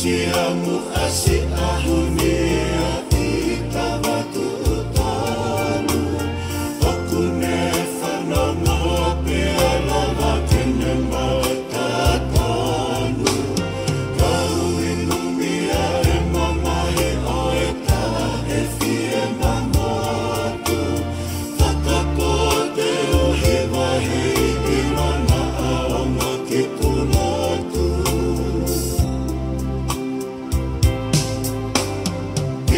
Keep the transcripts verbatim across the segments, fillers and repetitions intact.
Siamu asi ahuni a i tavatu utolu. Oku ne fanongo pea lava ke ne matatonu. Kau inumia e mamahi o e taʻe fie mamotu. Fakapote uhi vahi i lona aonga ki Pulotu.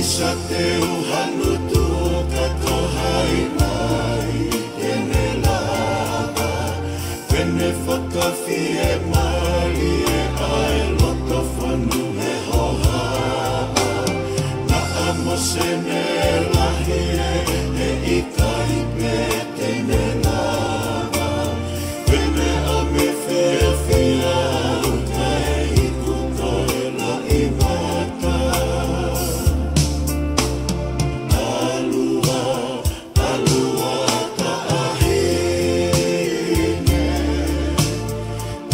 Isa te uhanu tu ka tohai mai ke ne lava. Pene fakafie mali e ai loto fanu he hoha. Na amo se ne lahi e e ikai pe te ne lava. Pene a me fiafia uka e iku ko e la i mata. Alua, alua taʻahine.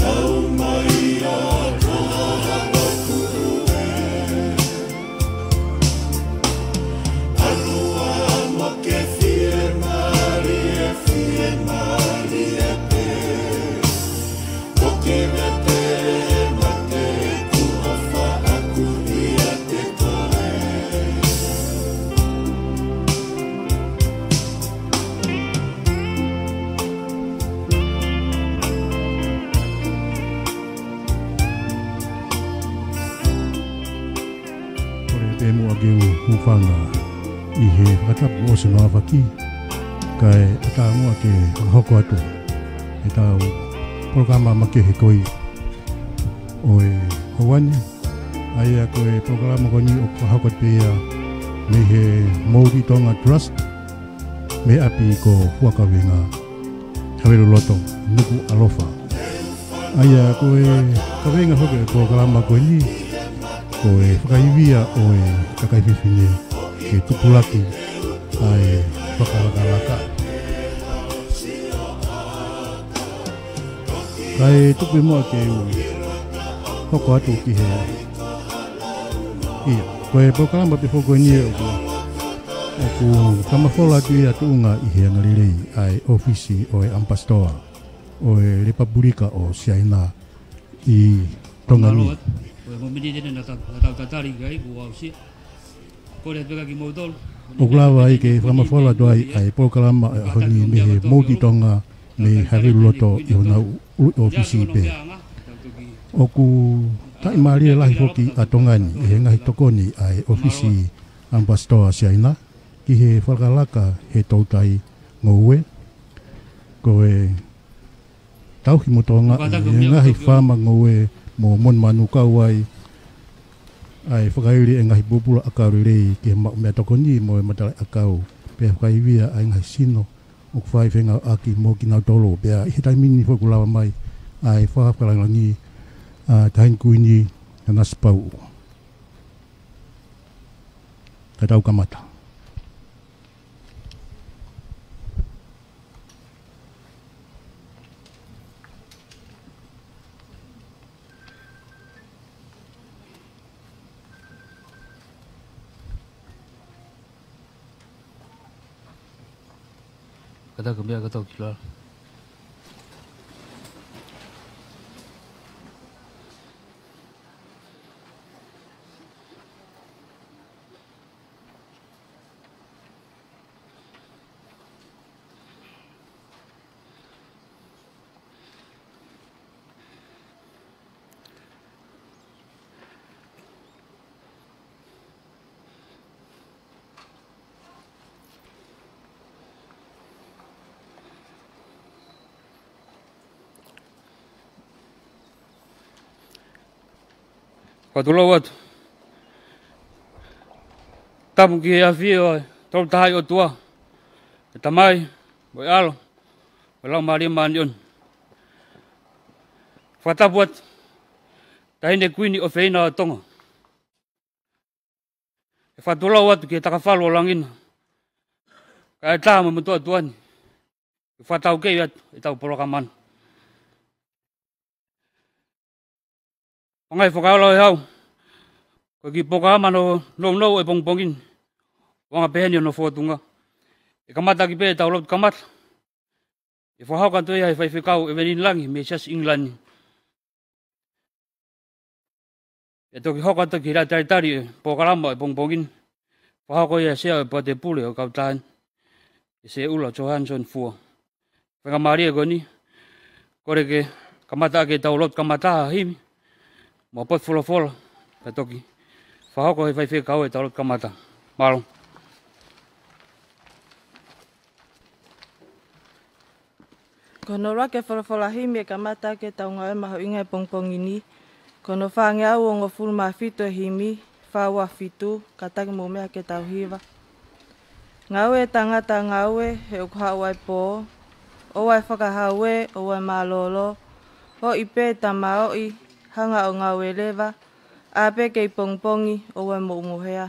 Tau mai a ko hahanga kuʻu e. Alua mo ke fie mali e fie mali e pe. Ko ke vete mate ku a fa aku ia te koe. Kole pē muʻa ke u hūfanga ʻi he fakatapu ʻosi māfaki, kae ʻatā muʻa ke fakahoko atu ʻetau polokalama makehe ko ia ʻo e houa ni. ʻA ia ko e polokalama ko eni ʻoku fakahoko atu pē ia mei he Moʻui Tonga Trust, mei ʻapi ko Fuakaveinga, Haveluloto, Nukuʻalofa. ʻA ia ko e kaveinga foki e polokalama ko eni, ko e fakaivia ʻo e kakai fefine ke tupulaki ʻa e fakalakalaka. Kae tuku muʻa ke u hoko atu ki he, ʻio, ko e polokalama pē foki ko eni ʻoku, ʻoku fakamafola atu ia tuʻunga ʻi he angalelei ʻa e ʻōfisi ʻo e ʻAmipasitoa ʻo e Lepupulika ʻo Siaina ʻi Tonga ni. Mālō atu. Ko e mōmeniti eni naʻa tau, naʻa tau tatali ki ai, kuo aʻusia. Kole atu pē kia kimoutolu. ʻOku lava ai ke fakamafola atu ai ʻa e polokalama ʻo e ʻaho ni mei he Moʻui Tonga mei Haveluloto ʻi honau ʻuluʻi ʻōfisi pē. ʻOku taʻimālie lahi foki ʻa Tonga ni ʻi he ngaahi tokoni ʻa e ʻōfisi ʻAmipasitoa Siaina ki he fakalakalaka he toutai ngoue. Ko e tauhi mo Tonga ʻi he ngaahi faama ngoue mo monumanu, kau ai ʻa e fakaili e ngaahi pūpula ʻakau lelei ki he maʻu meʻatokoni mo e matalaʻiʻakau, pea fakaivia ʻa e ngaahi sino ʻoku fai fengāueʻaki mo kinautolu. Pea ʻi he taimi ni foki ʻoku lava mai ʻa e fakafakalāngilangi ʻa Taʻahine Kuini Nanasipauʻu. Ka tau kamata. Ka tau kamata ka tau kila. Fakatulou atu. Tapu ki he ʻafio ʻa e Tolu Tahaʻi ʻOtua, ʻa e Tamai, mo e ʻAlo, mo e Laumālie Māʻoniʻoni. Fakatapu atu, Taʻahine Kuini ʻofeina ʻo Tonga. ʻE fakatulou atu ki he Takafalu ʻo Langi na, kae ʻatā mo e motuʻa ʻOtua ni ke fakataukei atu ʻetau polokalama ni. Pangai fakaola ʻo e hau, Ko e kiʻi polokalama nounou ʻo e pongipongi ni, ʻoku anga peheni hono fōtunga. ʻE kamata ʻaki pē ʻetau lotu kamata, ʻe fakahoko atu ia ʻe he faifekau ʻEvelini Langi mei Siasi ʻIngilani. ʻE toki hoko atu ki he talitali ʻo e polokalama ʻo e pongipongi ni, fakahoko ia ʻe he sea ʻo e poate pule ʻo e kautaha ni, ʻe Seula Johansson Fua. Faingamālie ko eni, kole ke kamata ʻaki ʻetau lotu kamata ha himi mo ha potu folofola, kae toki fakahoko ʻe he faifekau ʻetau lotu kamata. Mālō. Ko hono ʻuluaki folofola himi ʻe kamata ʻaki ʻetau ngāue mahuʻinga he pongipongi ni, ko hono fāngeau uongofulu mā fitu ʻo e himi, fā ua fitu, kātaki mou meʻa ke tau hiva. Ngāue ʻa e tangata, ngāue he ʻoku haʻu ʻa e pō, ʻoua ʻe fakahau ē, ʻoua ʻe mālōlō, ʻoʻi pē tamaoʻi, hanga ʻo ngāue leva, ʻā pē kei pongipongi, ʻoua ʻe moʻungohea.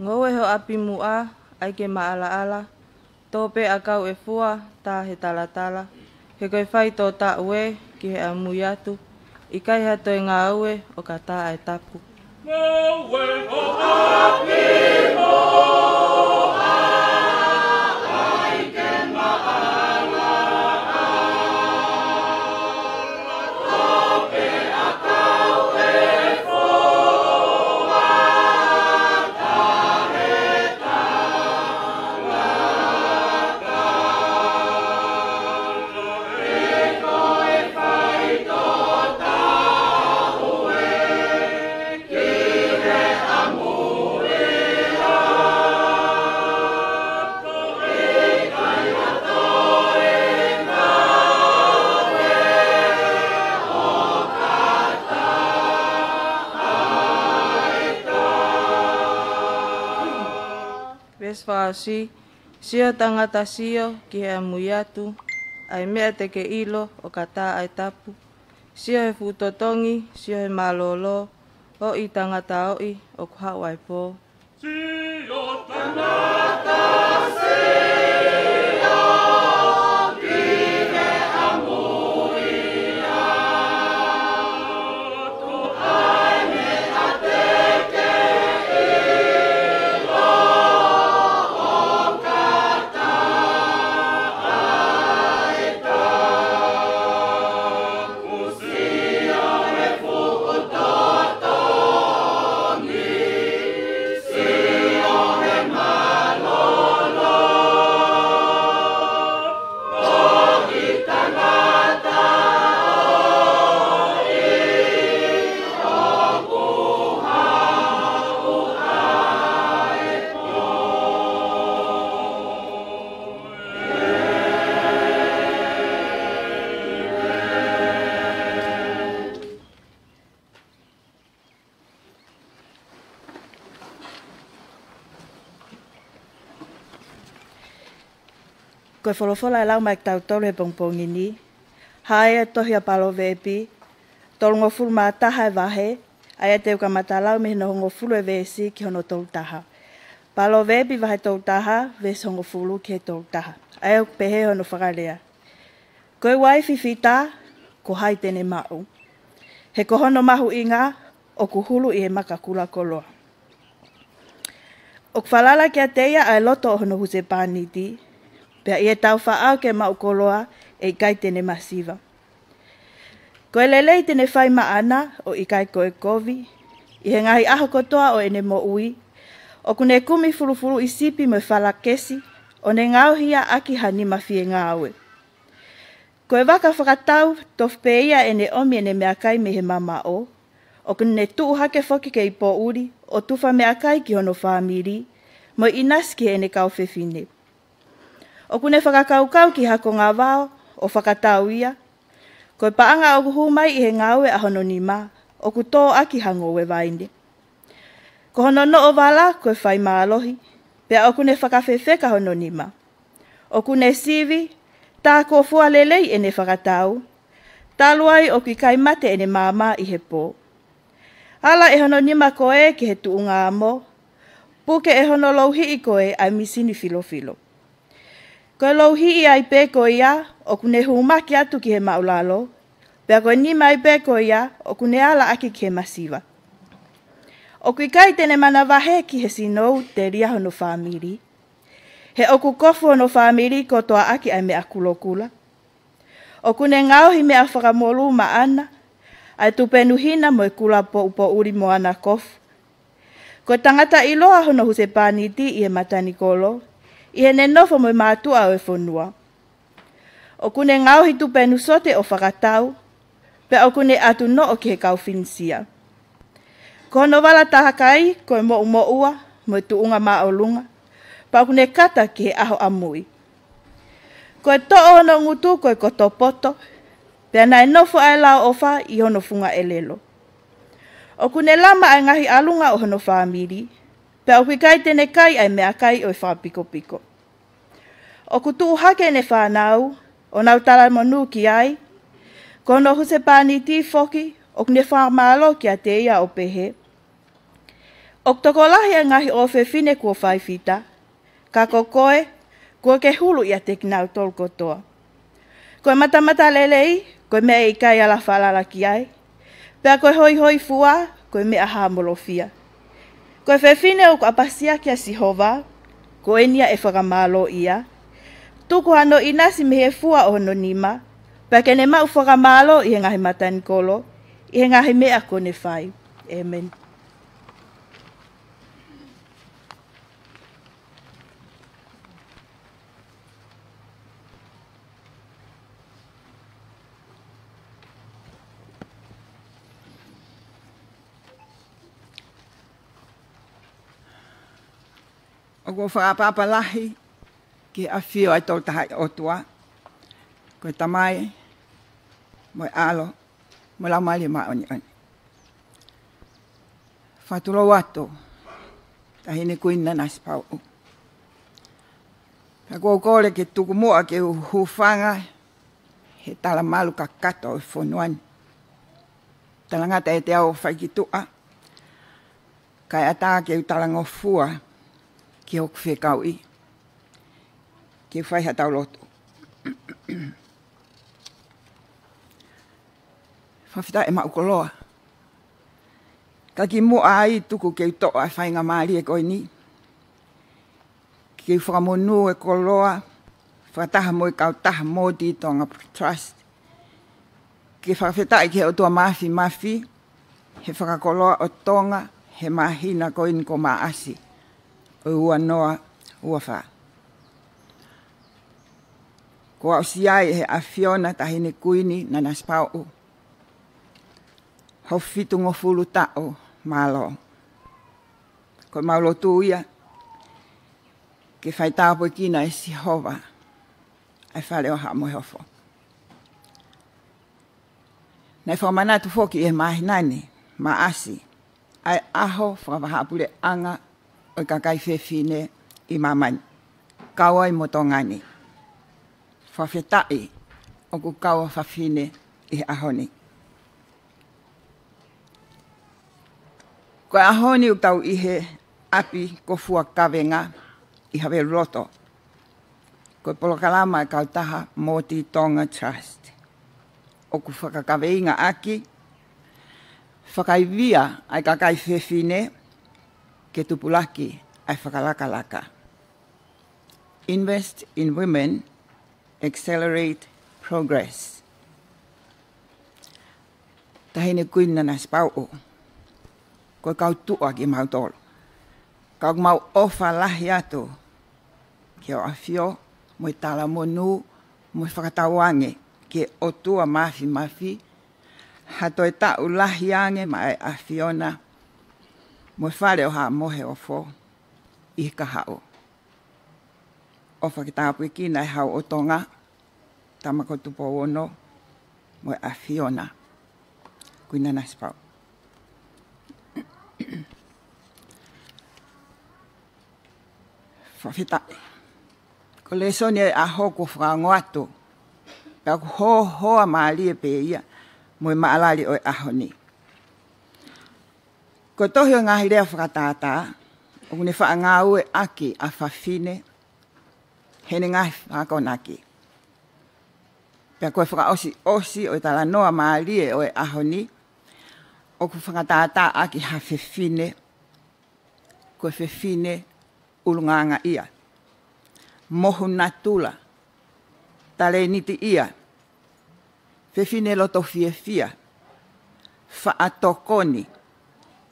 Ngoue ho ʻapi muʻa, ʻai ke maʻalaʻala, tō pē ʻakau ʻe fua, tā he talatala, he ko e faitoʻo taʻu ē ki he ʻamui atu, ʻikai ha toe ngāue ʻo ka tā ʻa e tapu. Veesi fakaʻosi, sio tangata sio ki he ʻamui atu, ʻa e meʻa te ke ʻilo ʻo ka tā ʻa e tapu. Sio he fuʻu totongi, sio he mālōlō, ʻoʻi tangata ʻoʻi, ʻoku haʻu ʻa e pō. Sio tangata sio ki he ʻamui atu, ʻa e meʻa te ke ʻilo ʻo ka tā ʻa e tapu. Ko e folofola ʻe lau mai kiate kitautolu he pongipongi ni, hā ia he tohi ʻa Palovepi, tolungofulu mā taha e vahe, ʻa ia te u kamata lau mei hono hongofulu e veesi ki hono tolu taha. Palovepi vahe tolu taha, veesi hongofulu ki he tolu taha. ʻA ia ʻoku pehē hono fakalea. Ko e uaifi fita, ko hai te ne maʻu? He ko hono mahuʻinga, ʻoku hulu ʻi he maka kula koloa. ʻOku falala kiate ia ʻa e loto ʻo hono husepāniti, pea ʻi he taufaʻao ke maʻu koloa, ʻe ʻikai te ne masiva. Ko e lelei te ne fai maʻana, ʻo ʻikai ko e kovi, ʻi he ngaahi ʻaho kotoa ʻo ʻene moʻui, ʻoku ne kumi fulufuluʻi sipi mo e falakesi, ʻo ne ngaohi ia ʻaki ha nima fiengāue. Ko e vaka fakatau tofu pē ia ʻene ʻomi ʻene meʻakai mei he mamaʻo, ʻOku ne tuʻu hake foki kei poʻuli ʻo tufa meʻakai ki hono fāmili, mo ʻinasi ki heʻene kau fefine. ʻOku ne fakakaukau ki he akongavao ʻo fakatau ia, ko e paʻanga ʻoku hū mai ʻi he ngāue ʻa hono nima, ʻoku tō ʻaki ha ngoue vaine. Ko hono noʻo vala ko e fai mālohi, pea ʻoku ne fakafefeka hono nima. ʻOku ne sivi, tā kuo fua lelei ʻene fakatau, talu ai ʻoku ʻikai mate ʻene maama ʻi he pō. Ala ʻe hono nima ko ē ki he tuʻunga amo, puke ʻe hono louhiʻi ko ē ʻa e misini filofilo. Ko e louhiʻi ai pē ko ia, ʻoku ne hūmaki atu ki he māʻulalo, pea ko e nima ai pē ko ia, ʻoku ne ala ʻaki ki he masiva. ʻOku ʻikai te ne manavahē ki he sinou telia hono fāmili. He ʻoku kofu hono fāmili kotoa ʻaki ʻa e meʻa kulokula. ʻOku ne ngaohi meʻa fakamolū maʻana, ʻa e tupenu hina mo e kula poʻupoʻuli moana kofu. Ko e tangata ʻiloa hono husepāniti ʻi he matanikolo, ʻi heʻene nofo mo e mātuʻa ʻo e fonua. ʻOku ne ngaohi tupenu sote ʻo fakatau, pea ʻoku ne ʻatu noʻo ki he kau finisia. Ko hono vala tahakai, ko e moʻumoʻua, mo e tuʻunga māʻolunga, pea ʻoku ne kata ki he ʻaho ʻamui. Ko e toʻo hono ngutu, ko e kotopoto, pea naʻe nofo ʻa e laoʻofa ʻi hono funga ʻelelo. ʻOku ne lama ʻa e ngaahi ʻalunga ʻo hono fāmili, pea ʻoku ʻikai te ne kai ʻa e meʻakai ʻo e fakapikopiko. ʻOku tuʻu hake ʻene fānau, ʻo nau talamonū ki ai, ko hono husepāniti foki, ʻoku ne fakamālō kiate ia ʻo pehē: ʻOku tokolahi ʻa e ngaahi ʻofefine kuo fai fita, ka ko koe, kuo ke hulu ʻiate kinautolu kotoa. Ko e matamatalelei, ko e meʻa ʻe ʻikai ala falala ki ai, pea ko e hoihoifua, ko e meʻa hāmolofia. Ko e fefine ʻoku ʻapasia kia Sihova, ko eni ia ʻe fakamālō ia. Tuku hano ʻinasi mei he fua ʻo hono nima, pea ke ne maʻu fakamālō ʻi he ngaahi matanikolo, ʻi he ngaahi meʻa kuo ne fai. ʻĒmeni. ʻOku ou fakaʻapaʻapa lahi ki he ʻafio ʻa e Tolu Tahaʻi ʻOtua, ko e Tamai, mo e ʻAlo, mo e Laumālie Māʻoniʻoni. Fakatulou atu, Taʻahine Kuini Nanasipauʻu. Ka ʻoku ou kole ke tuku muʻa ke u hūfanga he talamalu kakato ʻo e fonua ni. Talangata ʻiate au ʻo fai ki tuʻa, kae ʻatā ke u talangofua ki hoku fekauʻi. Ke u fai haʻatau lotu. Fakafetaʻi maʻu koloa. Ka kimuʻa ai tuku ke u toʻo ʻa e faingamālie ko eni ke u fakamonū e koloa, fakataha mo e kautaha Mōtī Tonga Trust, ke fakafetaʻi ki he ʻOtua Māfimafi, he fakakoloa ʻo Tonga, he māhina ko eni ko Maʻasi, ʻo e ua noa ua fā. Kuo aʻusia ai ʻe he ʻAfiona Taʻahine Kuini Nanasipauʻu hono fitungofulu taʻu mālō. Ko ʻemau lotu ia, ke faitāpuekina ʻe Sihova ʻa e Fale ʻo Haʻa Moheofo. Naʻe fakamanatu foki ʻi he māhina ni, Maʻasi, ʻa e ʻaho fakavahaʻapuleʻanga ʻo e kakai fefine ʻi māmani, kau ai mo Tonga ni. Fakafetaʻi ʻoku kau ʻa fafine ʻi he ʻaho ni. Ko e ʻaho ni ʻoku tau ʻi he ʻapi ko Fua Kavenga ʻi Haveluloto. Ko e polokalama ʻa e kautaha Mōtī Tonga Trust ʻoku fakakaveinga ʻaki, fakaivia ʻa e kakai fefine ke tupulaki ʻa e fakalakalaka. Invest in Women, Accelerate Progress. Taʻahine Kuini Nanasipauʻu, ko e kau tuʻa kimautolu. Ka ʻoku mau ʻofa lahi atu ki hoʻo ʻafio, mo e talamonū, mo e fakatauange ki he ʻOtua Māfimafi, ha toe taʻu lahi ange maʻa e ʻAfiona mo e Fale ʻo Haʻa Moheofo ʻi he kahaʻu. ʻOfa ke tāpuekina e Hau ʻo Tonga, Tama ko Tupou Ono mo e ʻAfiona. Kuini Nanasipauʻu. Fakafetaʻi. Ko e lēsoni ʻo e ʻaho kuo fakaongo atu, pea ʻoku hōhoa mālie pē ia mo e maʻalali ʻo e ʻaho ni. Ko e tohi ʻo e ngaahi lea fakatātā, ʻoku ne faʻa ngāueʻaki ʻa fafine heʻene ngaahi fakaakonaki. Pea ko e fakaʻosiʻosi ʻo e talanoa mālie ʻo e ʻaho ni, ʻoku fakatātāʻaki ha fefine, ko e fefine ʻulungaanga ia, mohu natula, talēniti ia, fefine loto fiefia, faʻa tokoni,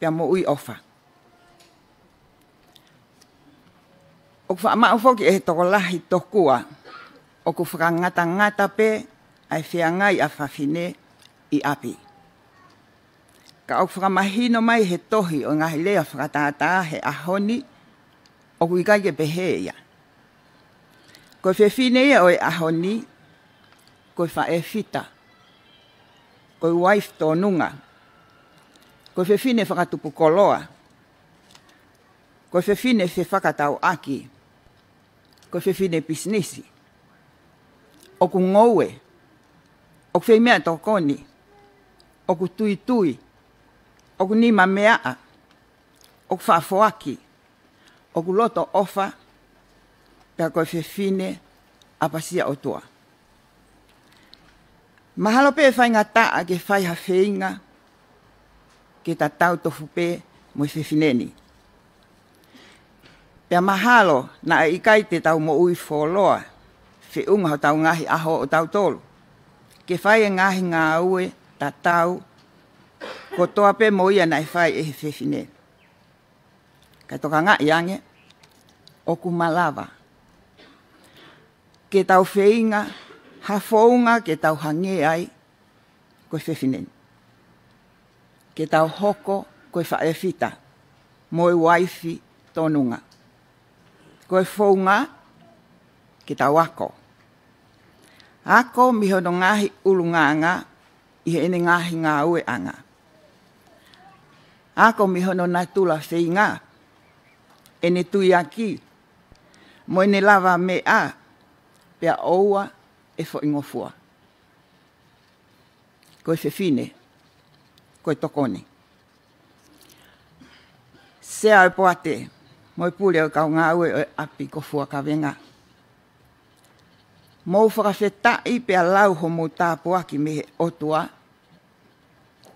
pea moʻui ʻofa. ʻOku faʻa maʻu foki ʻe he tokolahi tokua, ʻoku fakangatangata pē ʻa e feangai ʻa fafine ʻi ʻapi. Ka ʻoku fakamahino mai he tohi ʻo e ngaahi lea fakatātā he ʻaho ni, ʻoku ʻikai ke pehē ia. Ko e fefine ia ʻo e ʻaho ni, ko e faʻē fita, ko e uaifi tōnunga, ko e fefine fakatupu koloa, ko e fefine fefakatauʻaki, ko e fefine pisinisi. ʻOku ngoue, ʻoku feimeʻatokoni, ʻoku tuitui, ʻoku nimameaʻa, ʻoku faʻa foaki, ʻoku loto ʻofa, pea ko e fefine ʻapasia ʻOtua. Mahalo pē ʻe faingataʻa ke fai ha feinga ke tatau tofu pē mo e fefine ni. Pea mahalo naʻe ʻikai te tau moʻui fuoloa feʻunga hotau ngaahi ʻaho ʻo tautolu ke fai e ngaahi ngāue tatau kotoa pē mo ia naʻe fai ʻe he fefine. Ka tokangaʻi ange, ʻoku malava ke tau feinga ha founga ke tau hangē ai ko e fefine ni. Ke tau hoko ko e faʻē fita mo e uaifi tōnunga. Ko e founga, ke tau ako. Ako mei hono ngaahi ʻulungaanga ʻi heʻene ngaahi ngāueʻanga. Ako mei hono natula feinga, ʻene tuiaki, mo ʻene lavameʻa, pea ʻoua ʻe foʻingofua. Ko e fefine, ko e tokoni. Sea ʻo e poate, mo e pule ʻo e kau ngāue ʻo e ʻapi ko Fuakavenga. Mou fakafetaʻi pea lau homou tāpuaki mei he ʻOtua,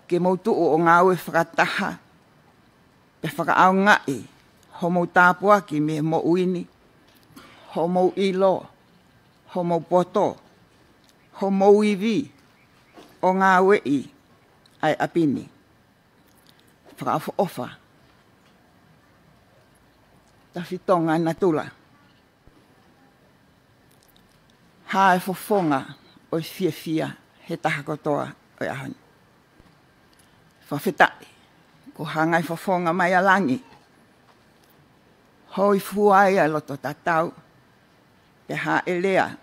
ke mou tuʻu ʻo ngāue fakataha, pea fakaʻaongaʻi homou tāpuaki mei he moʻui ni, homou ʻilo, homou poto, homou ivi, ʻo ngāueʻi ʻa e ʻapi ni. Fakaʻofoʻofa. Tafitonga natula. Hā e fofonga ʻo e fiefia he taha kotoa ʻo e ʻaho ni. Fakafetaʻi, kuo hanga ʻe he fofonga mai ʻa langi, hōifua ai ʻa e loto tatau, pea hāʻelea ʻe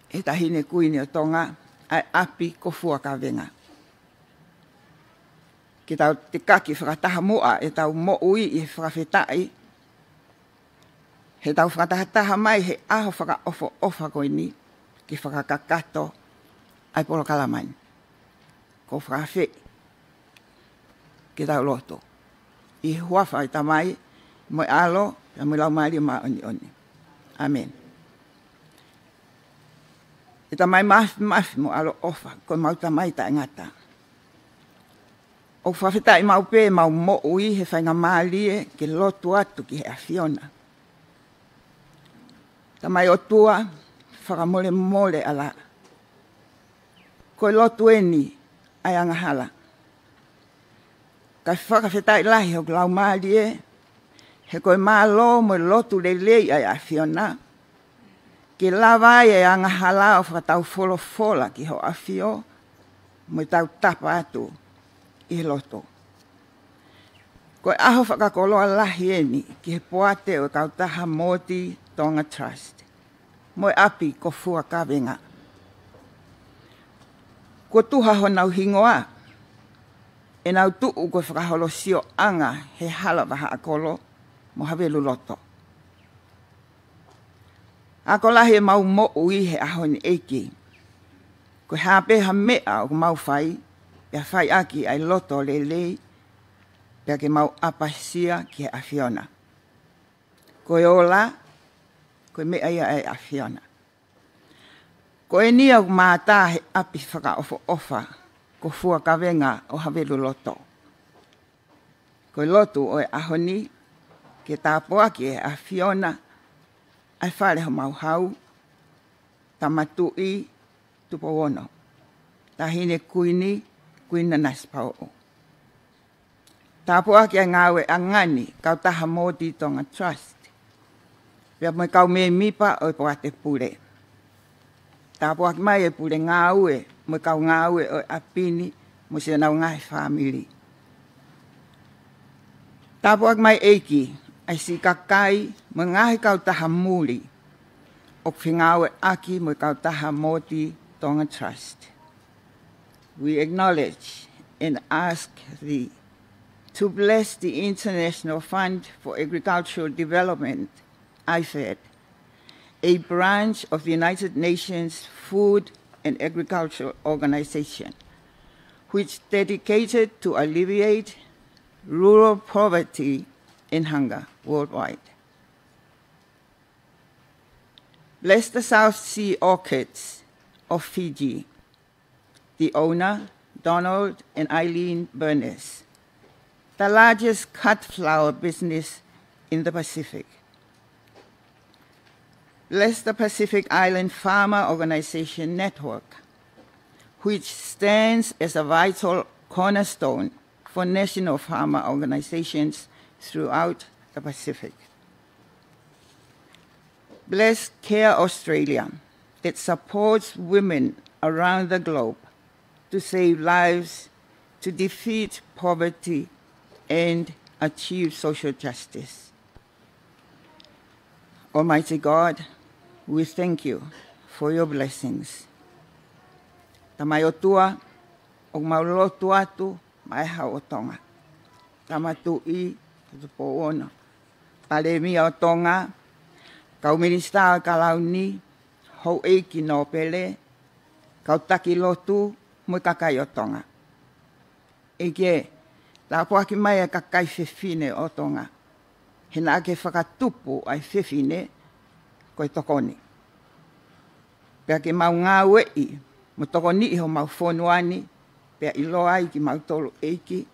he Taʻahine Kuini ʻo Tonga ʻa e ʻapi ko Fuakavenga. Ke tau tekaki fakataha muʻa ʻetau moʻui ʻi he fakafetaʻi, heʻetau fakatahataha mai he ʻaho fakaʻofoʻofa ko eni, ke fakakakato ʻa e polokalama ni. Ko e fakafetaʻi, ke tau lotu. ʻI he huafa ʻo e Tamai, mo e ʻAlo, pea mo e Laumālie Māʻoniʻoni. ʻĀmeni. ʻE Tamai mafimafi mo ʻaloʻofa, ko homau Tamai taʻengata. ʻOku fakafetaʻi maʻu pē ʻemau moʻui he faingamālie ke lotu atu ki he ʻAfiona. Tamai ʻOtua, fakamolemole ʻa e ʻaho. Ko e lotu eni ʻa e angahala. Kae fakafetaʻi lahi hoku laumālie, he ko e mālō mo e lotu lelei ʻa e ʻAfiona, ke lava ai e angahala ʻo fakataufolofola ki hoʻo ʻAfio, mo e tautapa atu ʻi he loto. Ko e ʻaho fakakoloa lahi eni ki he poate ʻo e kautaha Mōtī Tonga Trust mo e ʻapi ko Fuakavenga. Kuo tuha honau hingoa, ʻenau tuʻu ko e fakaholosioʻanga he hala Vahaʻakolo mo Haveluloto. Ako lahi ʻemau moʻui he ʻaho ni ʻEiki. Ko e hā pē ha meʻa ʻoku mau fai, pea fai ʻaki ʻa e loto lelei, pea ke mau ʻapasia ki he ʻAfiona. Ko e ola, ko e meʻa ia ʻa e ʻAfiona. Ko eni ʻoku mātā he ʻapi fakaʻofoʻofa ko Fuakavenga ʻo Haveluloto. Ko e lotu ʻo e ʻaho ni, ke tāpuakiʻi ʻe he ʻAfiona ʻa e fale homau hau, Tama Tuʻi Tupou Ono, Taʻahine Kuini, Kuini Nanasipauʻu. Tāpuakiʻi ʻa e ngāueʻanga ni, kautaha Mōtī Tonga Trust, pea mo e kau mēmipa ʻo e poate pule. Tāpuakiʻi mai e pule ngāue mo e kau ngāue ʻo e ʻapi ni mo siʻonau ngaahi fāmili. Tāpuakiʻi mai ʻEiki ʻa e siʻi kakai mo e ngaahi kautaha muli ʻoku fengāueʻaki mo e kautaha Mōtī Tonga Trust. We acknowledge and ask thee to bless the International Fund for Agricultural Development, IFAD, a branch of the United Nations Food and Agriculture Organization, which dedicated to alleviate rural poverty and hunger worldwide. Bless the South Sea Orchids of Fiji, the owner, Donald and Eileen Burness, the largest cut flower business in the Pacific. Bless the Pacific Island Farmer Organization Network, which stands as a vital cornerstone for national farmer organizations throughout the Pacific. Bless Care Australia, that supports women around the globe to save lives, to defeat poverty, and achieve social justice. Almighty God, we thank you for your blessings. Tamai ʻOtua, ʻoku mau lotu atu maʻa e hau ʻo Tonga. Tama Tuʻi Tupou Ono, Palēmia ʻo Tonga, kau minisitā ʻo e Kalauni, houʻeiki nōpele, kau taki lotu, mo e kakai ʻo Tonga. ʻEiki, tāpuakiʻi mai e kakai fefine ʻo Tonga, he naʻa ke fakatupu ʻa e fefine ko e tokoni. Pea ke mau ngāueʻi mo tokoniʻi homau fonua ni, pea ʻiloa ai kimautolu ʻEiki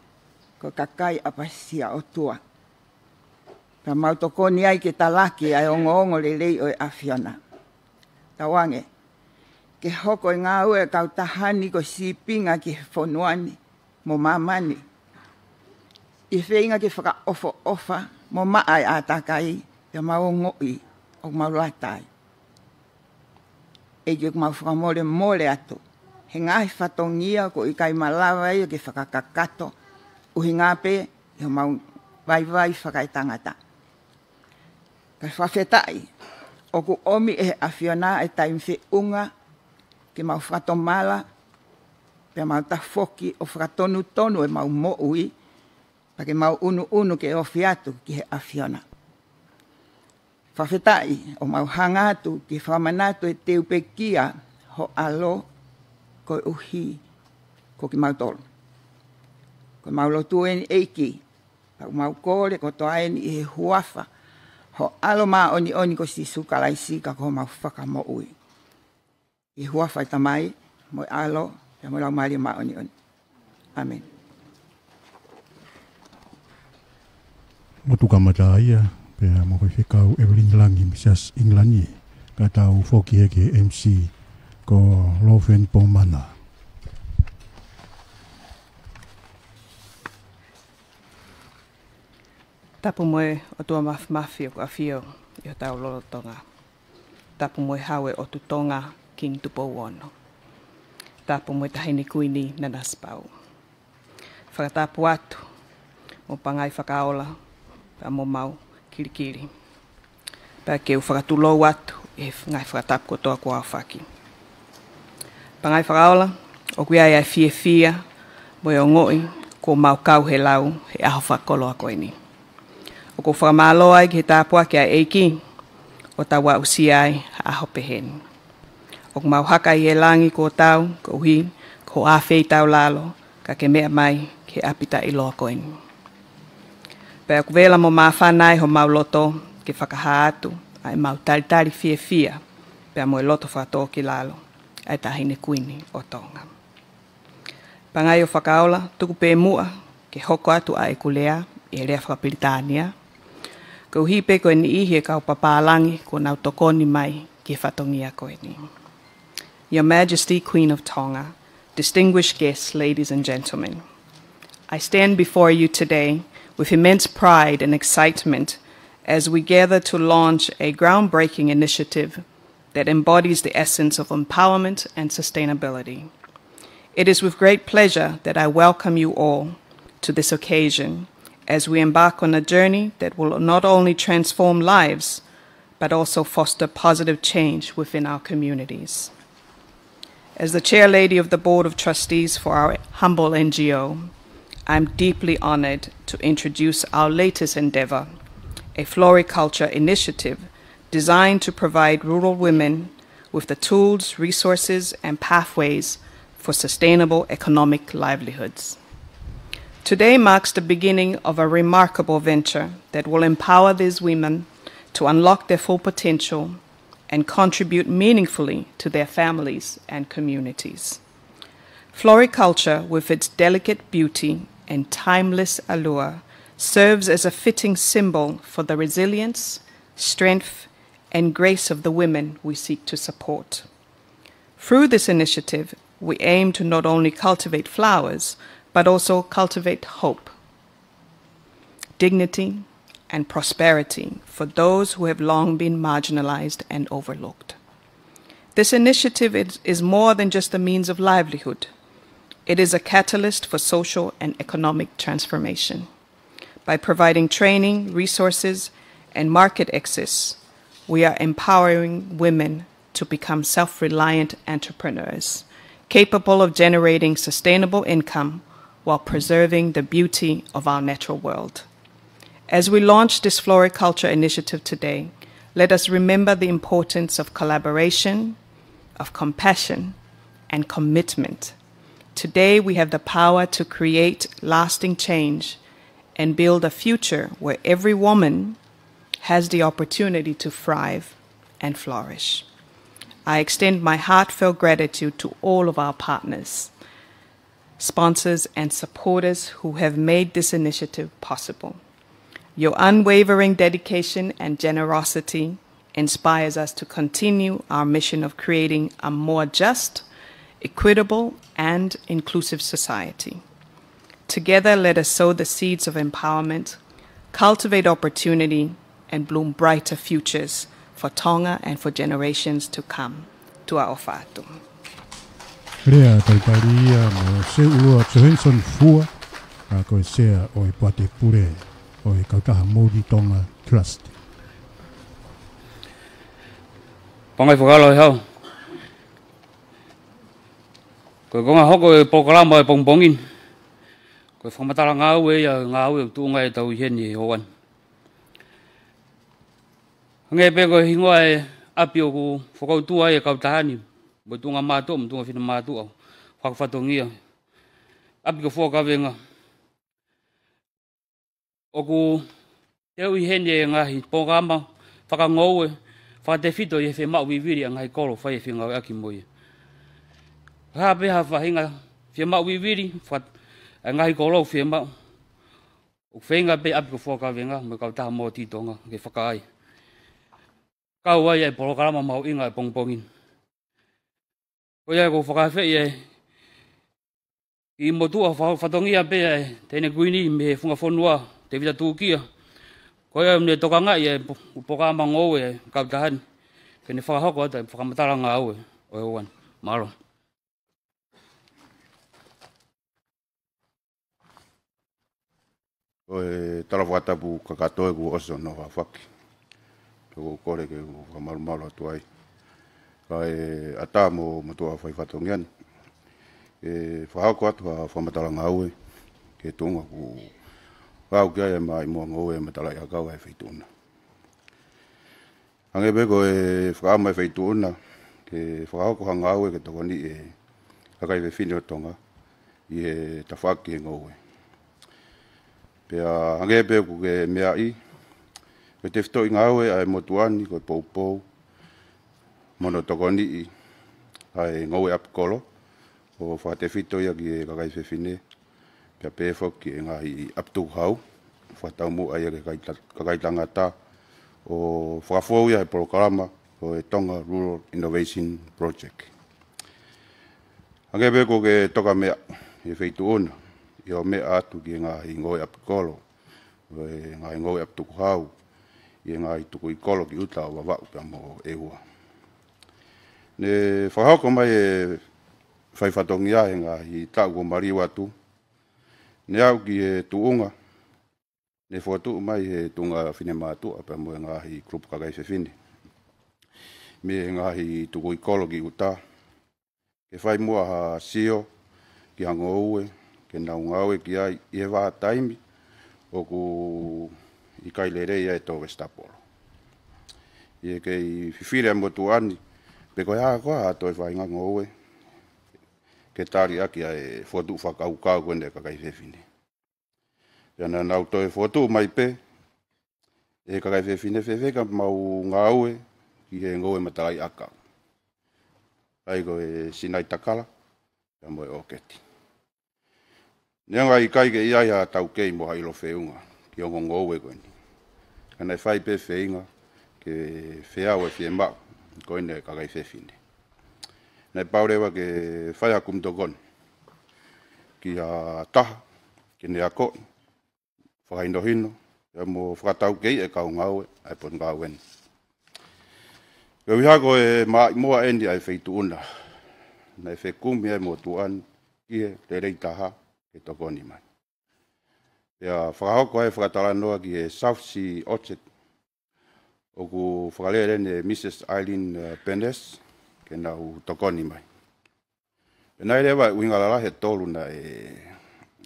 ko e kakai ʻapasia ʻOtua. Pea mau tokoni ai ke talaki ʻa e ongoongo lelei ʻo e ʻAfiona. Tauange ke hoko e ngāue ʻa e kautaha ni ko e sīpinga ki he fonua ni mo māmani, ʻi he feinga ke fakaʻofoʻofa mo maʻa e ʻātakai, pea mau ongoʻi ʻoku mau lata ai. ʻEiki, ʻoku mau fakamolemole atu he ngaahi fatongia ʻoku ʻikai malava ia ke fakakakato, ʻuhinga pē ʻi homau vaivai fakaetangata. Kae fakafetaʻi ʻoku ʻomi ʻe he ʻAfiona e taimi feʻunga ke mau fakatomala, pea mau tafoki ʻo fakatonutonu ʻemau moʻui, pea ke mau ʻunuʻunu ke ofi atu ki he ʻAfiona. Fakafetaʻi ʻoku mau hanga atu ke fakamanatu e teu pekia ho ʻAlo koeʻuhi ko kimautolu. Ko ʻemau lotu eni ʻEiki, pea ʻoku mau kole kotoa eni ʻi he huafa ho ʻAlo māʻoniʻoni ko Sīsū Kalaisi ka ko homau Fakamoʻui. ʻI he huafa ʻo e Tamai, mo e ʻAlo, pea mo e Laumālie Māʻoniʻoni. ʻĀmeni. Motu kamata ia, pea mo Faifekau Evelyn Langi mei Siasi ʻIngilani, ka tau foki hake he M C ko Lofeni Pomana. Tapu mo e ʻOtua Māfimafi ʻoku ʻafio ʻi hotau lolotonga. Tapu mo e Hau ʻo e ʻOtu Tonga, Kingi Tupou Ono. tapu mo e Taʻahine Kuini Nanasipauʻu. Fakatapu atu mo Pangai Fakaola, pea mo Mau Kilikili. Pea ke u fakatulou atu ʻi he ngaahi fakatapu kotoa kuo aofaki. Pangai Fakaola, ʻoku ʻi ai ʻa e fiefia mo e ongoʻi kuo mau kau he lau he ʻaho fakakoloa ko eni. ʻOku ou fakamālō ai ki he tāpuaki ʻa e ʻEiki ʻo tau aʻusia ai ha ʻaho pehē ni. ʻOku mau haka ʻi he langi kuo tau, koeʻuhi ko hoʻo ʻafeitaulalo, ka ke meʻa mai ki he ʻapi taʻeʻiloa ko eni. Pea ʻoku vela mo māfana ai homau loto ke fakahā atu ʻa ʻemau talitali fiefia pea mo e loto fakatōkilalo ʻa e Taʻahine Kuini ʻo Tonga. Pangai ʻo Fakaola, tuku pē muʻa ke hoko atu ʻa ʻeku lea ʻi he lea fakapilitānia, koeʻuhi pē ko e niʻihi e kau papālangi kuo nau tokoni mai ki he fatongia ko eni. Your Majesty, Queen of Tonga, distinguished guests, ladies and gentlemen, I stand before you today with immense pride and excitement as we gather to launch a groundbreaking initiative that embodies the essence of empowerment and sustainability. It is with great pleasure that I welcome you all to this occasion as we embark on a journey that will not only transform lives, but also foster positive change within our communities. As the Chair Lady of the Board of Trustees for our humble N G O, I'm deeply honored to introduce our latest endeavor, a floriculture initiative designed to provide rural women with the tools, resources, and pathways for sustainable economic livelihoods. Today marks the beginning of a remarkable venture that will empower these women to unlock their full potential and contribute meaningfully to their families and communities. Floriculture, with its delicate beauty and timeless allure, serves as a fitting symbol for the resilience, strength, and grace of the women we seek to support. Through this initiative, we aim to not only cultivate flowers, but also cultivate hope, dignity, and prosperity for those who have long been marginalized and overlooked. This initiative is, is more than just a means of livelihood. It is a catalyst for social and economic transformation. By providing training, resources, and market access, we are empowering women to become self-reliant entrepreneurs, capable of generating sustainable income while preserving the beauty of our natural world. As we launch this floriculture initiative today, let us remember the importance of collaboration, of compassion, and commitment. Today, we have the power to create lasting change and build a future where every woman has the opportunity to thrive and flourish. I extend my heartfelt gratitude to all of our partners, sponsors, and supporters who have made this initiative possible. Your unwavering dedication and generosity inspires us to continue our mission of creating a more just, equitable, and inclusive society. Together, let us sow the seeds of empowerment, cultivate opportunity, and bloom brighter futures for Tonga and for generations to come. Tuʻa ʻofa atu. Lea talitali ia mo Seuʻulua Johansson Fua, ʻa ko e sea ʻo e Poate Pule ʻo e Kautaha Moʻui Tonga Trust. Pangai Fakaola ʻe hau. Ko e konga hoko e polokalama e pongipongi ni, ko e fakamatala ngāue ia, ngāue ʻoku tuʻunga ai ʻetau ʻi heni he ʻaho ni. Hangē pē ko e hingoa e ʻapi ʻoku fokoutua ai e kautaha ni, mo e tuʻunga mātuʻa, mo e tuʻunga finemātuʻa, fakafatongia. ʻApi ko Fuakavenga. ʻOku teu ʻi heni e ngaahi polokalama fakangoue, fakatefito ʻi he fiemaʻu vivili ʻa e ngaahi kolo fai e fengāueʻaki mo ia. Hā pē ha faʻahinga fiemaʻu vivili, faka-, ʻa e ngaahi kolo fiemaʻu. ʻOku feinga pē ʻapi ko Fuakavenga mo e Kautaha Moʻui Tonga ke fakaai. Kau ai e polokalama mahuʻinga e pongipongi ni. Ko ia ʻoku ou fakaafeʻi e kiʻi motuʻa fa-, fatongia pē ʻa e Taʻahine Kuini mei he funga fonua, Tevita Tūkia. Ko ia ʻoku ne tokangaʻi e po-, polokalama ngoue e kautaha ni, ke ne fakahoko atu e fakamatala ngāue ʻo e ʻaho ni. Mālō. Ko e tala fakatapu kakato ʻoku ʻosi hono aofaki. Pea ʻoku ou kole ke u fakamalumalu atu ai. Kae ʻatā mo e motuʻa faifatongia ni, ke fakahoko atu ha fakamatala ngāue ki he tuʻunga ʻoku kau ki ai ʻa e maʻimoa ngoue ʻa e matalaʻiʻakau ʻa e feituʻu na. Hangē pē ko e fakaʻamu ʻa e feituʻu na ke fakahoko ha ngāue ke tokoniʻi e kakai fefine ʻo Tonga ʻi he tafaʻaki ki he ngoue. Pea hangē pē ʻoku ke meaʻi, ko e tefitoʻi ngāue ʻa e motuʻa ni ko e poupou mo hono tokoniʻi ʻa e ngoue ʻapikolo, ʻo fakatefito ia ki he kakai fefine, pea pehē foki ki he ngaahi ʻapi tukuhau, fakataumuʻa ia ki he kakai ta-, kakai tangata, ʻo fakafou ia he polokalama ko e Tonga Rural Innovation Project. Hangē pē ʻoku ke toka meaʻi, ʻi he feituʻu na, ʻi hoʻo meʻa atu ki he ngaahi ngoue ʻapikolo, ʻo e ngaahi ngoue ʻapi tukuhau, ʻi he ngaahi tukui kolo ki ʻuta ʻo Vavaʻu pea mo ʻEua. Ne fakahoko mai ʻe he faifatongia he ngaahi taʻu kuo maliu atu, ne aʻu ki he tuʻunga ne fokotuʻu mai ʻe he tuʻunga finemātuʻa pea mo e ngaahi kulupu kakai fefine mei he ngaahi tukui kolo ki ʻuta, ke fai muʻa ha sio ki ha ngoue ke nau ngāue ki ai ʻi he vahaʻa taimi ʻoku ʻikai lelei ai e tō vesitapolo. ʻI he kei fifili ʻa e motuʻa ni pe ko e hā koā ha toe faʻahinga ngoue ke tali ʻaki ʻa e fokotuʻu fakakaukau ko eni ʻa e kakai fefine. Pea naʻa nau toe fokotuʻu mai pē ʻe he kakai fefine, fēfē ka mau ngāue ki he ngoue matalaʻiʻakau, ʻa ia ko e sinaitakala pea mo e ʻōketi. Neongo ʻikai ke ʻi ai ha taukei mo ha ʻilo feʻunga ki he ongo ngoue ko eni, ka naʻe fai pē feinga ke feau e fiemaʻu ko eni ʻa e kakai fefine. Naʻe pau leva ke fai ha kumi tokoni ki ha taha ke ne akoʻi, fakahinohino, pea mo fakataukeiʻi e kau ngāue ʻa e potungāue ni. Koeʻuhi ko e maʻimoa eni ʻa e feituʻu na, naʻe fekumi ʻa e motuʻa ni ki he lelei taha ke tokoni mai. Pea fakahoko ai e fakatalanoa ki he South Sea Orchard, ʻoku fakalele ʻe Mrs Aileen, uh, Penes, ke nau tokoni mai. Pea naʻe ʻi ai leva e ʻuhinga lalahi ʻe tolu naʻe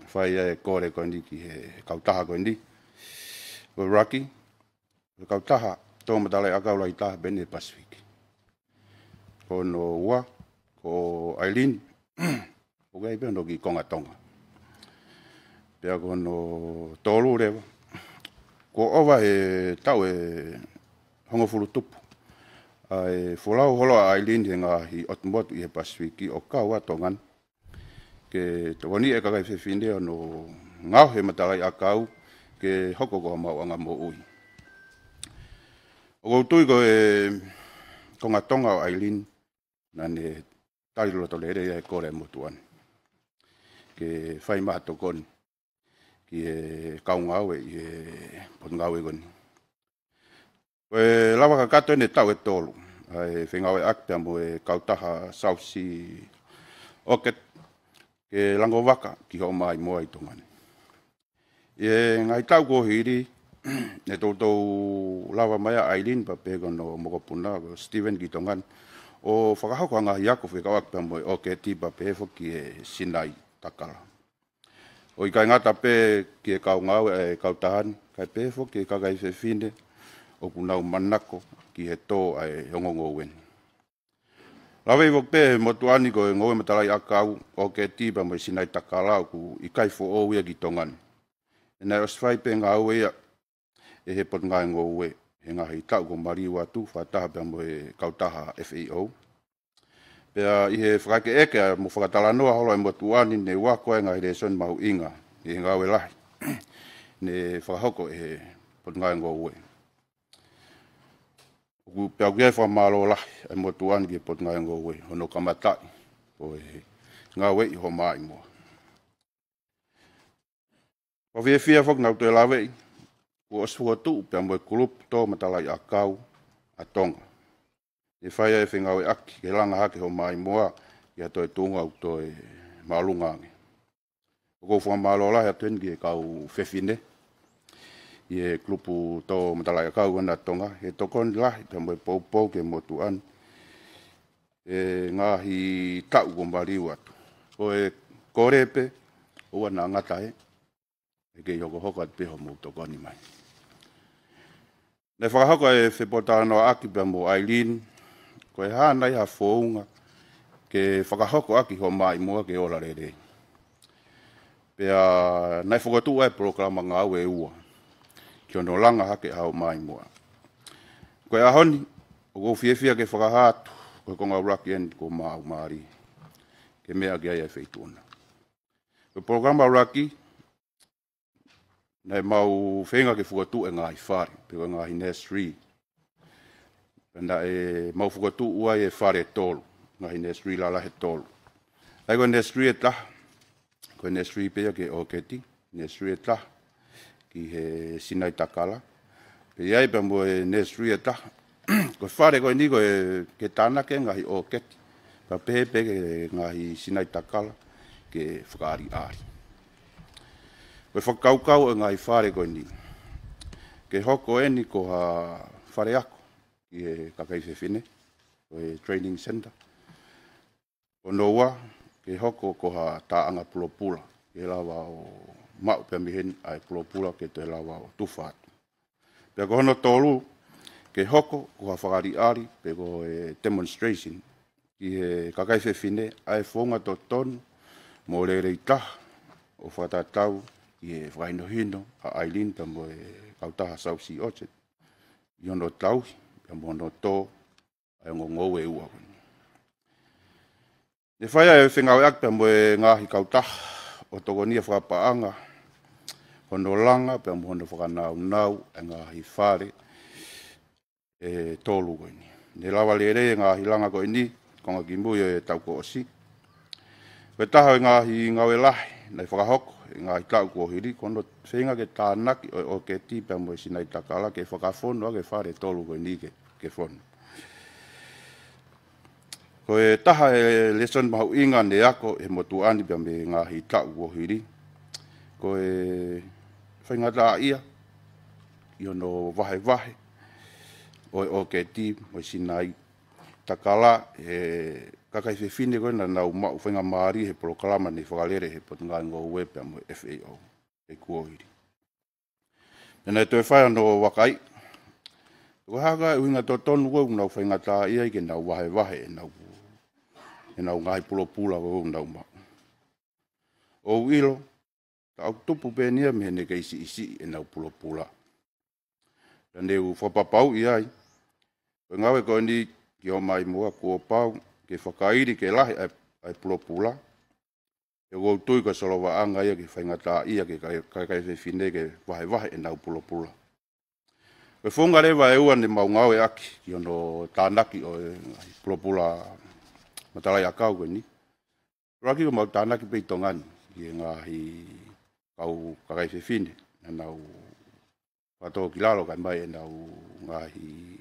fai ai e kole ko eni ki he kautaha ko eni, ko e RUCCI, ko e kautaha tō matalaʻiʻakau lahi taha pē eni he Pasifiki. Ko hono ua, ko Aileen, ʻoku ʻi ai pē hono kiʻi konga Tonga. Pea ko hono tolu leva, kuo ʻova he taʻu ʻe hongofulu tupu ʻa e folau holo ʻa Aileen he ngaahi ʻotu motu ʻi he Pasifiki ʻo kau ʻa Tonga ni, ke tokoniʻi e kakai fefine ʻo nau ngaohi e matalaʻiʻakau ke hoko ko ha maʻuʻanga moʻui. ʻOku ou tui ko e konga Tonga ʻo Aileen naʻa ne tali loto lelei ʻa e kole ʻa e motuʻa ni ke fai mai ha tokoni ki he kau ngāue ʻi he potungāue ko eni. Ko e lava kakato eni e taʻu ʻe tolu ʻa e fengāueʻaki pea mo e kautaha South Sea Orchard ke lango vaka ki hoʻo maʻimoa ʻi Tonga ni. ʻI he ngaahi taʻu kuo hili, ne toutou lava mai ʻa Aileen pea pehē ki hono mokopuna ko Steven ki Tonga ni ʻo fakahoko ha ngaahi ako fekauʻaki pea mo e ʻōketi pea pehē foki ki he sinaitakala. ʻO ʻikai ngata pē ki he kau ngāue ʻa e kautaha ni, kae pehē foki ki he kakai fefine ʻoku nau manako ki he tō ʻa e ongo ngoue ni. Lave foki pē ʻe he motuʻa ni ko e ngoue matalaʻiʻakau, ʻōketi pea mo e sinaitakala ʻoku ʻikai foʻou ia ki Tonga ni. He naʻe ʻosi fai pē ngāue ia ʻe he Potungāue Ngoue he ngaahi taʻu kuo maliu atu fakataha pea mo e kautaha F A O. Pea ʻi he fakaʻekeʻeke mo fakatalanoa holo ʻa e motuʻa ni, ne u ako ai e ngaahi lēsoni mahuʻinga ʻi he ngāue lahi ne fakahoko ʻe he Potungāue Ngoue. ʻOku, pea ʻoku ʻi ai e fakamālō lahi ʻa e motuʻa ni ki he Potungāue Ngoue hono kamataʻi ʻo e ngāueʻi hoʻo maʻimoa. Fakafiefia foki naʻa ku toe laveʻi kuo ʻosi fokotuʻu pea mo e kulupu tō matalaʻiʻakau ʻa Tonga. ʻE fai ai e fengāueʻaki ke langa hake hoʻo maʻimoa ki ha toe tuʻunga ʻoku toe māʻolunga ange. ʻOku ou fakamālō lahi atu heni ki he kau fefine ʻi he kulupu tō matalaʻiʻakau ʻa Tonga, he tokoni lahi pea mo e poupou ki he motuʻa ni ʻi he ngaahi taʻu kuo maliu atu. Ko e kole pē, ʻoua naʻa ngata he, ʻe kei hokohoko atu pē hoʻomou tokoni mai. Naʻe fakahoko e fepōtalanoaʻaki pea mo Aileen, ko e hā nai ha founga ke fakahoko ʻaki hoʻo maʻimoa ke ola lelei. Pea naʻe fokotuʻu ai e polokalama ngāue ʻe ua, ki hono langa hake ʻa hoʻo maʻimoa. Ko e ʻaho ni, ʻoku ou fiefia ke fakahā atu, ko e konga ʻuluaki eni kuo maʻu mālie, ke meʻa ki ai e feituʻu na. Ko e polokalama ʻuluaki, naʻe mau feinga ke fokotuʻu e ngaahi fale, pe ko e ngaahi nursery. Pea naʻe mau fokotuʻu ai e fale ʻe tolu, ngaahi nursery lalahi ʻe tolu. ʻA ia ko e nursery ʻe taha, ko e nursery pē ia ki he ʻōketi, nursery ʻe taha ki he sinaitakala, pea ʻi ai pea mo e nursery ʻe taha. Ko e fale ko eni ko e ke tānaki e ngaahi ʻōketi, pea pehē pē ki he ngaahi sinaitakala ke fakaʻaliʻali. Ko e fakakaukau ʻo e ngaahi fale ko eni, ke hoko eni ko ha fale ako ki he kakai fefine, ko e training center. Ko hono ua, ke hoko ko ha taʻanga pulopula, ke lava ʻo maʻu pea mei heni ʻa e pulopula ke toe lava ʻo tufa atu. Pea ko hono tolu, ke hoko ko ha fakaʻaliʻali, pe ko e demonstration, ki he kakai fefine, ʻa e founga totonu mo lelei taha, ʻo fakatatau ki he fakahinohino ʻa Aileen pea mo e kautaha South Sea Orchard, ʻi hono tauhi, pea mo hono tō ʻa e ongo ngoue ʻe ua ko eni. Ne fai ai e fengāueʻaki pea mo e ngaahi kautaha ʻo tokoniʻi fakapaʻanga hono langa pea mo hono fakanaunau e ngaahi fale ʻe tolu ko eni. Ne lava lelei e ngaahi langa ko eni, konga kimui ʻo e taʻu kuo ʻosi. Ko e taha ʻo e ngaahi ngāue lahi naʻe fakahoko he ngaahi taʻu kuo hili, ko hono feinga ke tānaki ʻo e ʻōketi pea mo e sinaitakala ke fakafonu ʻaki e fale ʻe tolu ko eni ke, ke fonu. Ko e taha e lēsoni mahuʻinga ne ako ʻe he motuʻa ni pea mei he ngaahi taʻu kuo hili, ko e faingataʻaʻia ʻi hono vahevahe ʻo e ʻōketi mo e sinaitakala ʻe he kakai fefine ko ē naʻa nau maʻu faingamālie he polokalama ne fakalele ʻe he Potungāue Ngoue pea mo e F A O he kuo hili. Pea naʻe toe fai hono vakai, ko e hā e ʻuhinga totonu ʻoku nau faingataʻaʻia ai ke nau vahevahe ʻenau, ʻenau ngaahi pulopula ʻoku nau maʻu. ʻOku ou ʻilo, taʻu tupu pē eni ia mei heʻene kei siʻisiʻi ʻenau pulopula. Pea ne u fakapapauʻi ai, ko e ngāue ko eni ki hoʻo maʻimoa kuo pau ke fakaʻili ke lahi ʻa e, ʻa e pulopula, he ʻoku ou tui ko e solovaʻanga ia ke faingataʻaʻia ki he kakai, kakai fefine ke vahevahe ʻenau pulopula. Ko e founga leva ʻe ua ne mau ngāueʻaki ki hono tānaki ʻo e ngaahi pulopula matalaʻiʻakau ko eni. ʻUluaki ko ʻemau tānaki pē ʻi Tonga ni ki he ngaahi kau kakai fefine naʻa nau fakatōkilalo kae ʻomai ʻenau ngaahi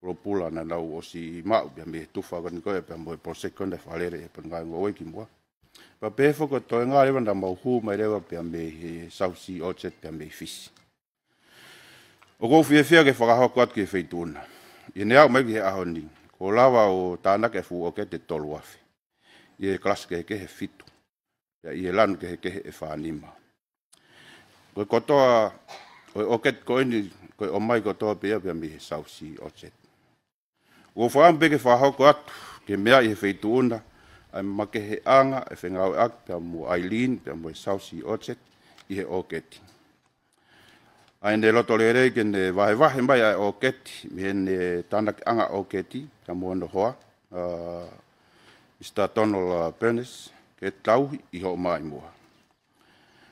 pulopula naʻa nau ʻosi maʻu pea mei he tufa ko eni ko ē pea mo e project ko ē naʻe fakalele ʻe he Potungāue Ngoue kimuʻa. Pea pehē foki ko e toenga leva naʻa mau hū mai leva pea mei he South Sea Orchard pea mei Fisi. ʻOku ou fiefia ke fakahoko atu ki he feituʻu na, ʻi heʻene aʻu mai ki he ʻaho ni, kuo lava ʻo tānaki e fuʻu ʻōketi ʻe tolu afe ʻi he kalasi kehekehe ʻe fitu, pea ʻi he lanu kehekehe ʻe fā nima. Ko e kotoa ʻo e ʻōketi ko eni, ko e ʻomai kotoa pē ia pea mei he South Sea Orchard. ʻOku ou fakaʻamu pē ke fakahoko atu ke meaʻi ʻe he feituʻu na ʻa e makeheʻanga e fengāueʻaki pea mo Aileen pea mo e South Sea Orchard ʻi he ʻōketi. ʻA ʻene loto lelei ke ne vahevahe mai ʻa e ʻōketi mei heʻene tānakiʻanga ʻōketi pea mo hono hoa, ʻa Mister Donald, ʻa, Burnes, ke tauhi ʻi hoʻo maʻimoa.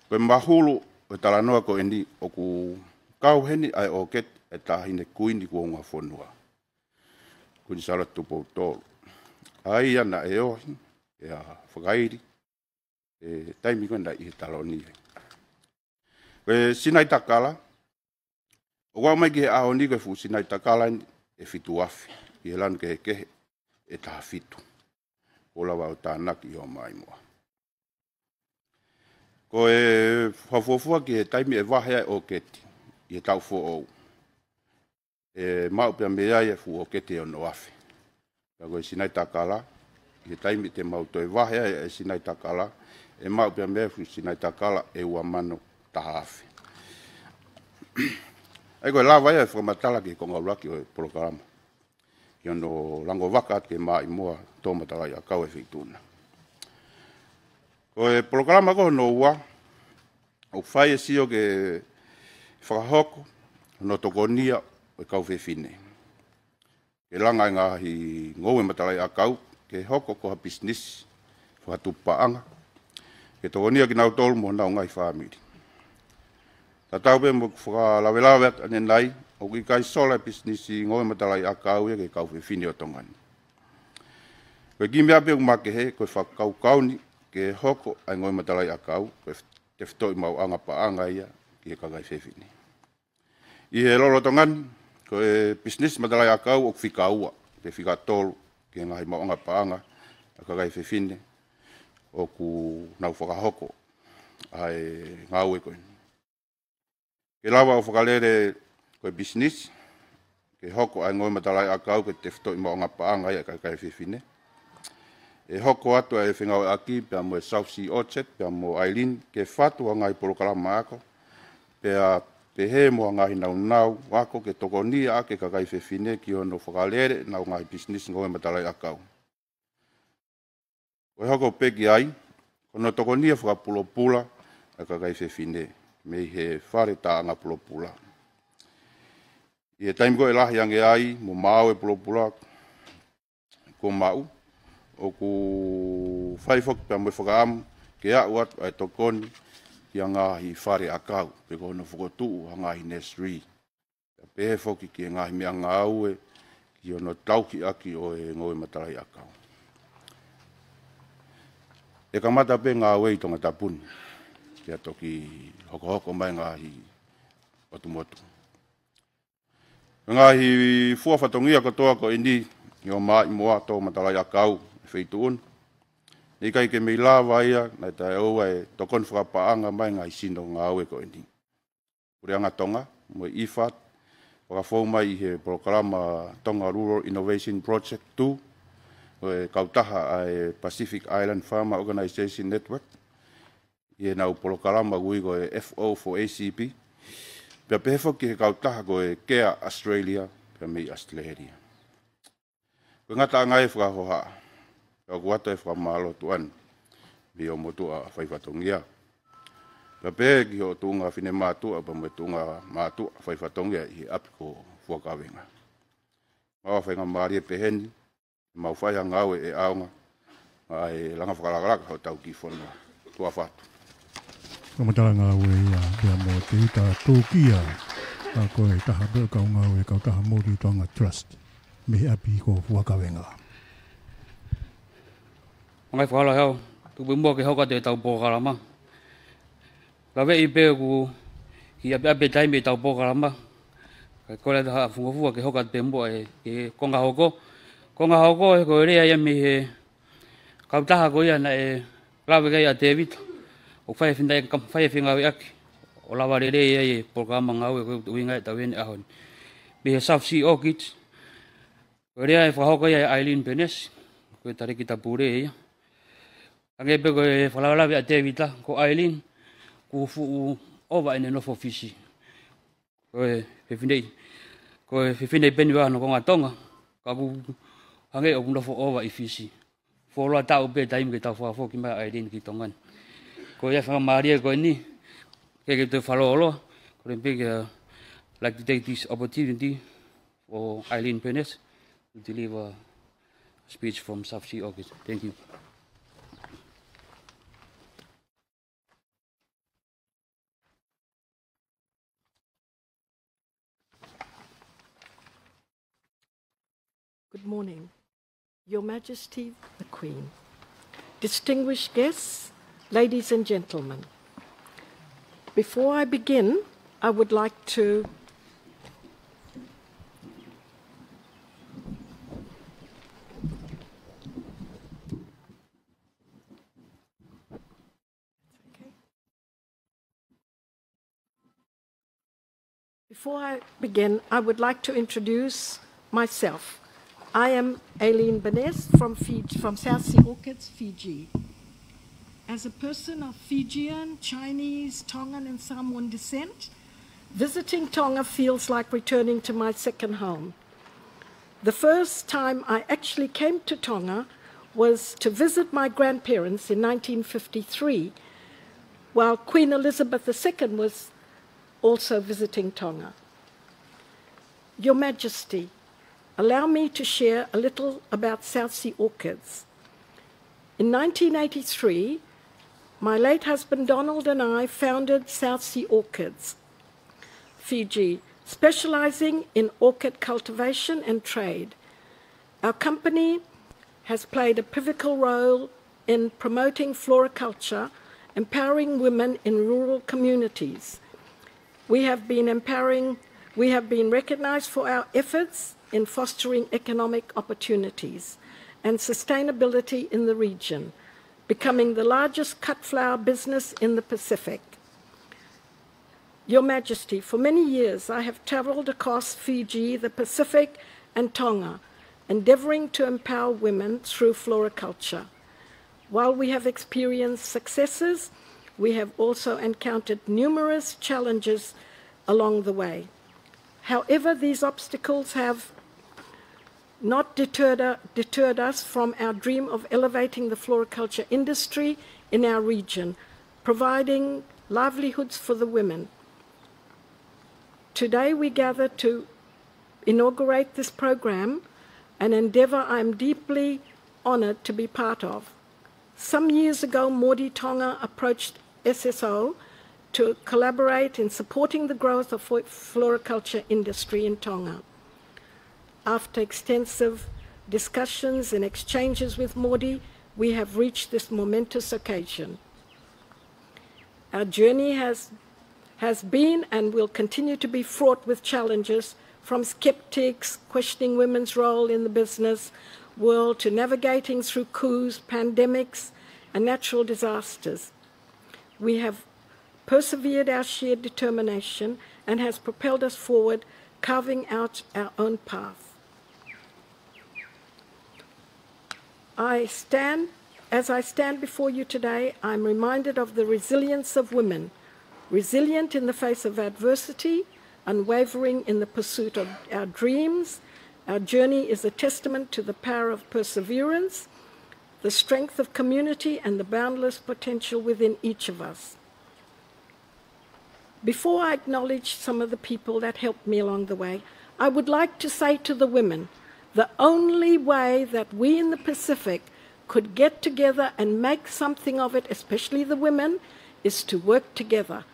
Ko e mahulu ʻo e talanoa ko eni ʻoku kau heni ʻa e ʻōketi ʻa e Taʻahine Kuini kuo ungafonua, Kuini Sālote Tupou Tolu. ʻA ia naʻe ohi ʻa e fakaʻili he taimi ko ē naʻe ʻi he taloni ai. Ko e sinaitakala, ʻoku aʻu mai ki he ʻaho ni ko e fuʻu sinaitakala eni ʻe fitu afe ʻi he lanu kehekehe ʻe taha fitu kuo lava ʻo tānaki ʻi hoʻo maʻimoa. Ko e fakafuofua ki he taimi ʻe vahe ai e ʻōketi, ʻi he taʻu foʻou. ʻE maʻu pē mei ai e fuʻu ʻōketi ʻe ono afe. Pea ko e sinai takala, ʻi he taimi te mau toe vahe ai e sinai takala, ʻe maʻu pē mei ai e fuʻu sinai takala ʻe ua mano taha afe. ʻA ia ko e lava ia e fakamatala ki he konga ʻuluaki ʻo e polokalama, ʻi hono lango vaka atu ki he maʻimoa tō matalaʻiʻakau e feituʻu na. Ko e polokalama ko hono ua, ʻoku fai e sio ke fakahoko hono tokonia ʻo e kau fefine ke langa e ngaahi ngoue matalaʻiʻakau ke hoko ko ha pisinisi fakatupu paʻanga, ke tokonia kinautolu mo honau ngaahi fāmili. Tatau pē mo e fakalavelave atu ʻanenai, ʻoku ʻikai sola e pisinisi ngoue matalaʻiʻakau ia ki he kau fefine ʻo Tonga ni. Ko e kiʻi meʻa pē ʻoku makehe, ko e fakakaukau ni ke hoko ʻa e ngoue matalaʻiʻakau ko e tefitoʻi maʻuʻanga paʻanga ia ki he kakai fefine. ʻI he lolotonga ni, ko e pisinisi matalaʻiʻakau ʻoku fika ua pe fika tolu ki he ngaahi maʻuʻanga paʻanga ʻa e kakai fefine ʻoku nau fakahoko ʻa e ngāue ko eni. Ke lava ʻo fakalele ko e pisinisi ke hoko ʻa e ngoue matalaʻiʻakau ko e tefitoʻi maʻuʻanga paʻanga ia ʻa e kakai fefine, ʻe hoko atu ʻa e fengāueʻaki pea mo e South Sea Orchard pea mo Aileen ke fatu ha ngaahi polokalama ako, pea pehē mo ha ngaahi nāunau ako ke tokonia ʻaki e kakai fefine ki hono fakalele ʻenau ngaahi pisinisi ngoue matalaʻiʻakau. Ko e hoko pē ki ai, ko hono tokonia fakapulopula ʻa e kakai fefine mei he fale taʻanga pulopula. ʻI he taimi ko ē ʻe lahi ange ai mo maau e pulopula kuo maʻu, ʻoku fai foki pea mo e fakaʻamu ke aʻu atu ʻa e tokoni ki ha ngaahi fale ʻakau, pe ko hono fokotuʻu ha ngaahi nursery. Pea pehē foki ki he ngaahi meʻangāue ki hono tauhi ʻaki ʻo e ngoue matalaʻiʻakau. ʻE kamata pē ngāue ʻi Tongatapu ni, pea toki hokohoko mai ngaahi ʻotu motu. Ngaahi fua fatongia kotoa ko eni ʻi hoʻo maʻimoa tō matalaʻiʻakau e feituʻu ni, ʻikai ke mei lava ia naʻe taʻeʻoua e tokoni fakapaʻanga mai ngaahi sino ngāue ko eni. Puleʻanga Tonga mo e IFAD, fakafou mai ʻi he polokalama Tonga Rural Innovation Project two, ko e kautaha ʻa e Pacific Island Farmer Organization Network, ʻi heʻenau polokalama ʻoku ui ko e F O for A C P, pea pehē foki ki he kautaha ko e Care Australia, pea mei Australia. Ko e ngataʻanga e fakahohaʻa, pea ʻoku ʻoatu e fakamālō tuʻa ni mei hoʻo motuʻa faifatongia. Pea pehē ki hoʻo tuʻunga finemātuʻa, pea mo e tuʻunga mātuʻa faifatongia ʻi he ʻapi ko Fuakavenga. Mau faingamālie pehē ni, mau fai ha ngāue ʻe ʻaonga, ʻa e langa fakalakalaka hotau kiʻi fonua. Tuʻa ʻofa atu. Fakamatala ngāue ia, pea mo Tēvita Tōkia, ʻa ia ko e taha pē ʻo e kau ngāue ʻa e Kautaha Moʻui Tonga Trust mei he ʻapi ko Fuakavenga. Mālō e fakaalofa, tuku muʻa ke hoko atu ʻetau polokalama. Laveʻi pē ʻoku kiʻi ʻapiʻapi e taimi ʻetau polokalama, kae kole atu ha fungofua ke hoko atu pē muʻa e, e konga hoko. Konga hoko ē, ko e lea ia mei he kautaha ko ia naʻe lave ki ai ʻa Tēvita, ʻo fai e fina-, fai e fengāueʻaki ʻo lava lelei ai e polokalama ngāue ko e ʻuhinga ʻetau ʻi heni he ʻaho ni, mei he South Sea Orchid. Ko e lea ʻe fakahoko ia ʻe Aileen Penesi, ko e Talēkita Pule ia. Hangē pē ko e fakalavelave ʻa Tēvita, ko Aileen kuo fuʻu ʻova ʻene nofo Fisi. Ko e fefine, ko e fefine pē eni ʻi hono konga Tonga, ka kuo hangē ʻoku nofo ʻova ʻi Fisi. Fuoloa taʻu pē taimi ke tau fakafoki mai ʻa Aileen ki Tonga ni. Ko ia e faingamālie ko eni ke, ke toe fakalōloa, ko e lea pē ke, I'd like to take this opportunity for Aileen Penesi to deliver a speech from South Sea Orchid. Thank you. Good morning, Your Majesty the Queen, distinguished guests, ladies and gentlemen. Before I begin, I would like to Okay. Before I begin, I would like to introduce myself. I am Aileen Banez from Fiji, from South Sea Orchids, Fiji. As a person of Fijian, Chinese, Tongan, and Samoan descent, visiting Tonga feels like returning to my second home. The first time I actually came to Tonga was to visit my grandparents in nineteen fifty-three, while Queen Elizabeth the Second was also visiting Tonga. Your Majesty, allow me to share a little about South Sea Orchids. In nineteen eighty-three, my late husband Donald and I founded South Sea Orchids, Fiji, specializing in orchid cultivation and trade. Our company has played a pivotal role in promoting floriculture, empowering women in rural communities. We have been empowering, we have been recognized for our efforts in fostering economic opportunities and sustainability in the region, becoming the largest cut flower business in the Pacific. Your Majesty, for many years I have traveled across Fiji, the Pacific, and Tonga, endeavoring to empower women through floriculture. While we have experienced successes, we have also encountered numerous challenges along the way. However, these obstacles have not deterred, deterred us from our dream of elevating the floriculture industry in our region, providing livelihoods for the women. Today we gather to inaugurate this program, an endeavor I am deeply honored to be part of. Some years ago, Maudie Tonga approached S S O to collaborate in supporting the growth of flo-, floriculture industry in Tonga. After extensive discussions and exchanges with Maudie, we have reached this momentous occasion. Our journey has, has been and will continue to be fraught with challenges, from skeptics questioning women's role in the business world to navigating through coups, pandemics, and natural disasters. We have persevered our shared determination and has propelled us forward, carving out our own path. I stand, as I stand before you today, I'm reminded of the resilience of women, resilient in the face of adversity, unwavering in the pursuit of our dreams. Our journey is a testament to the power of perseverance, the strength of community, and the boundless potential within each of us. Before I acknowledge some of the people that helped me along the way, I would like to say to the women, the only way that we in the Pacific could get together and make something of it, especially the women, is to work together.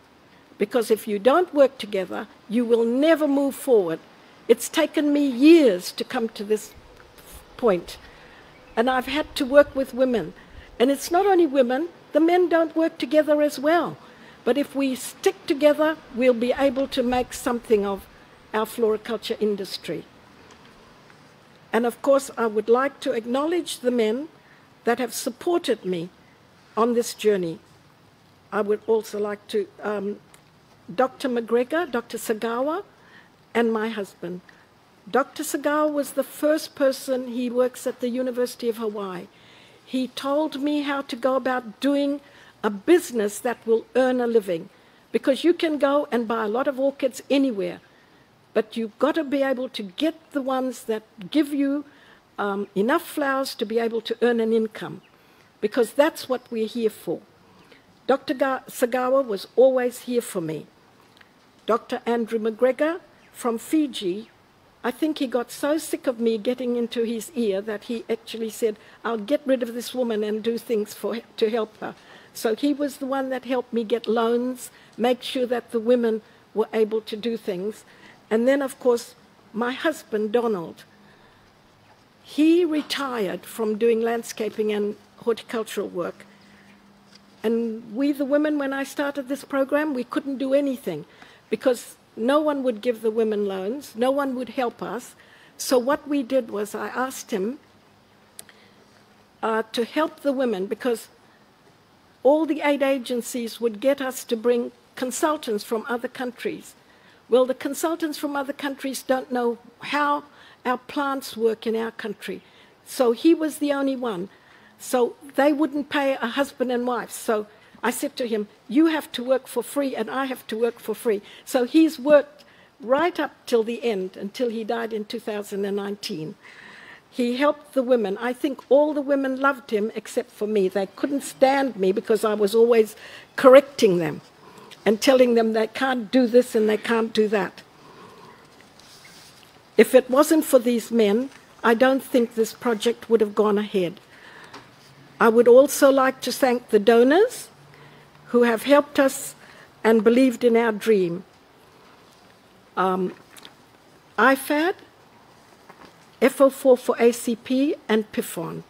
Because if you don't work together, you will never move forward. It's taken me years to come to this point. And I've had to work with women. And it's not only women, the men don't work together as well. But if we stick together, we'll be able to make something of our floriculture industry. And of course, I would like to acknowledge the men that have supported me on this journey. I would also like to, um, Doctor McGregor, Doctor Sagawa, and my husband. Doctor Sagawa was the first person, he works at the University of Hawaii. He told me how to go about doing a business that will earn a living, because you can go and buy a lot of orchids anywhere, but you've got to be able to get the ones that give you, um, enough flowers to be able to earn an income, because that's what we're here for. Doctor Ga-, Sagawa was always here for me. Doctor Andrew McGregor from Fiji, I think he got so sick of me getting into his ear that he actually said, "I'll get rid of this woman and do things for, to help her." So he was the one that helped me get loans, make sure that the women were able to do things. And then, of course, my husband, Donald, he retired from doing landscaping and horticultural work. And we, the women, when I started this program, we couldn't do anything because no one would give the women loans, no one would help us. So what we did was I asked him, uh, to help the women, because all the aid agencies would get us to bring consultants from other countries. Well, the consultants from other countries don't know how our plants work in our country. So he was the only one. So they wouldn't pay a husband and wife. So I said to him, "You have to work for free and I have to work for free." So he's worked right up till the end, until he died in two thousand nineteen. He helped the women. I think all the women loved him except for me. They couldn't stand me because I was always correcting them and telling them they can't do this and they can't do that. If it wasn't for these men, I don't think this project would have gone ahead. I would also like to thank the donors who have helped us and believed in our dream. Um, I FAD, F O four for A C P, and PIFON.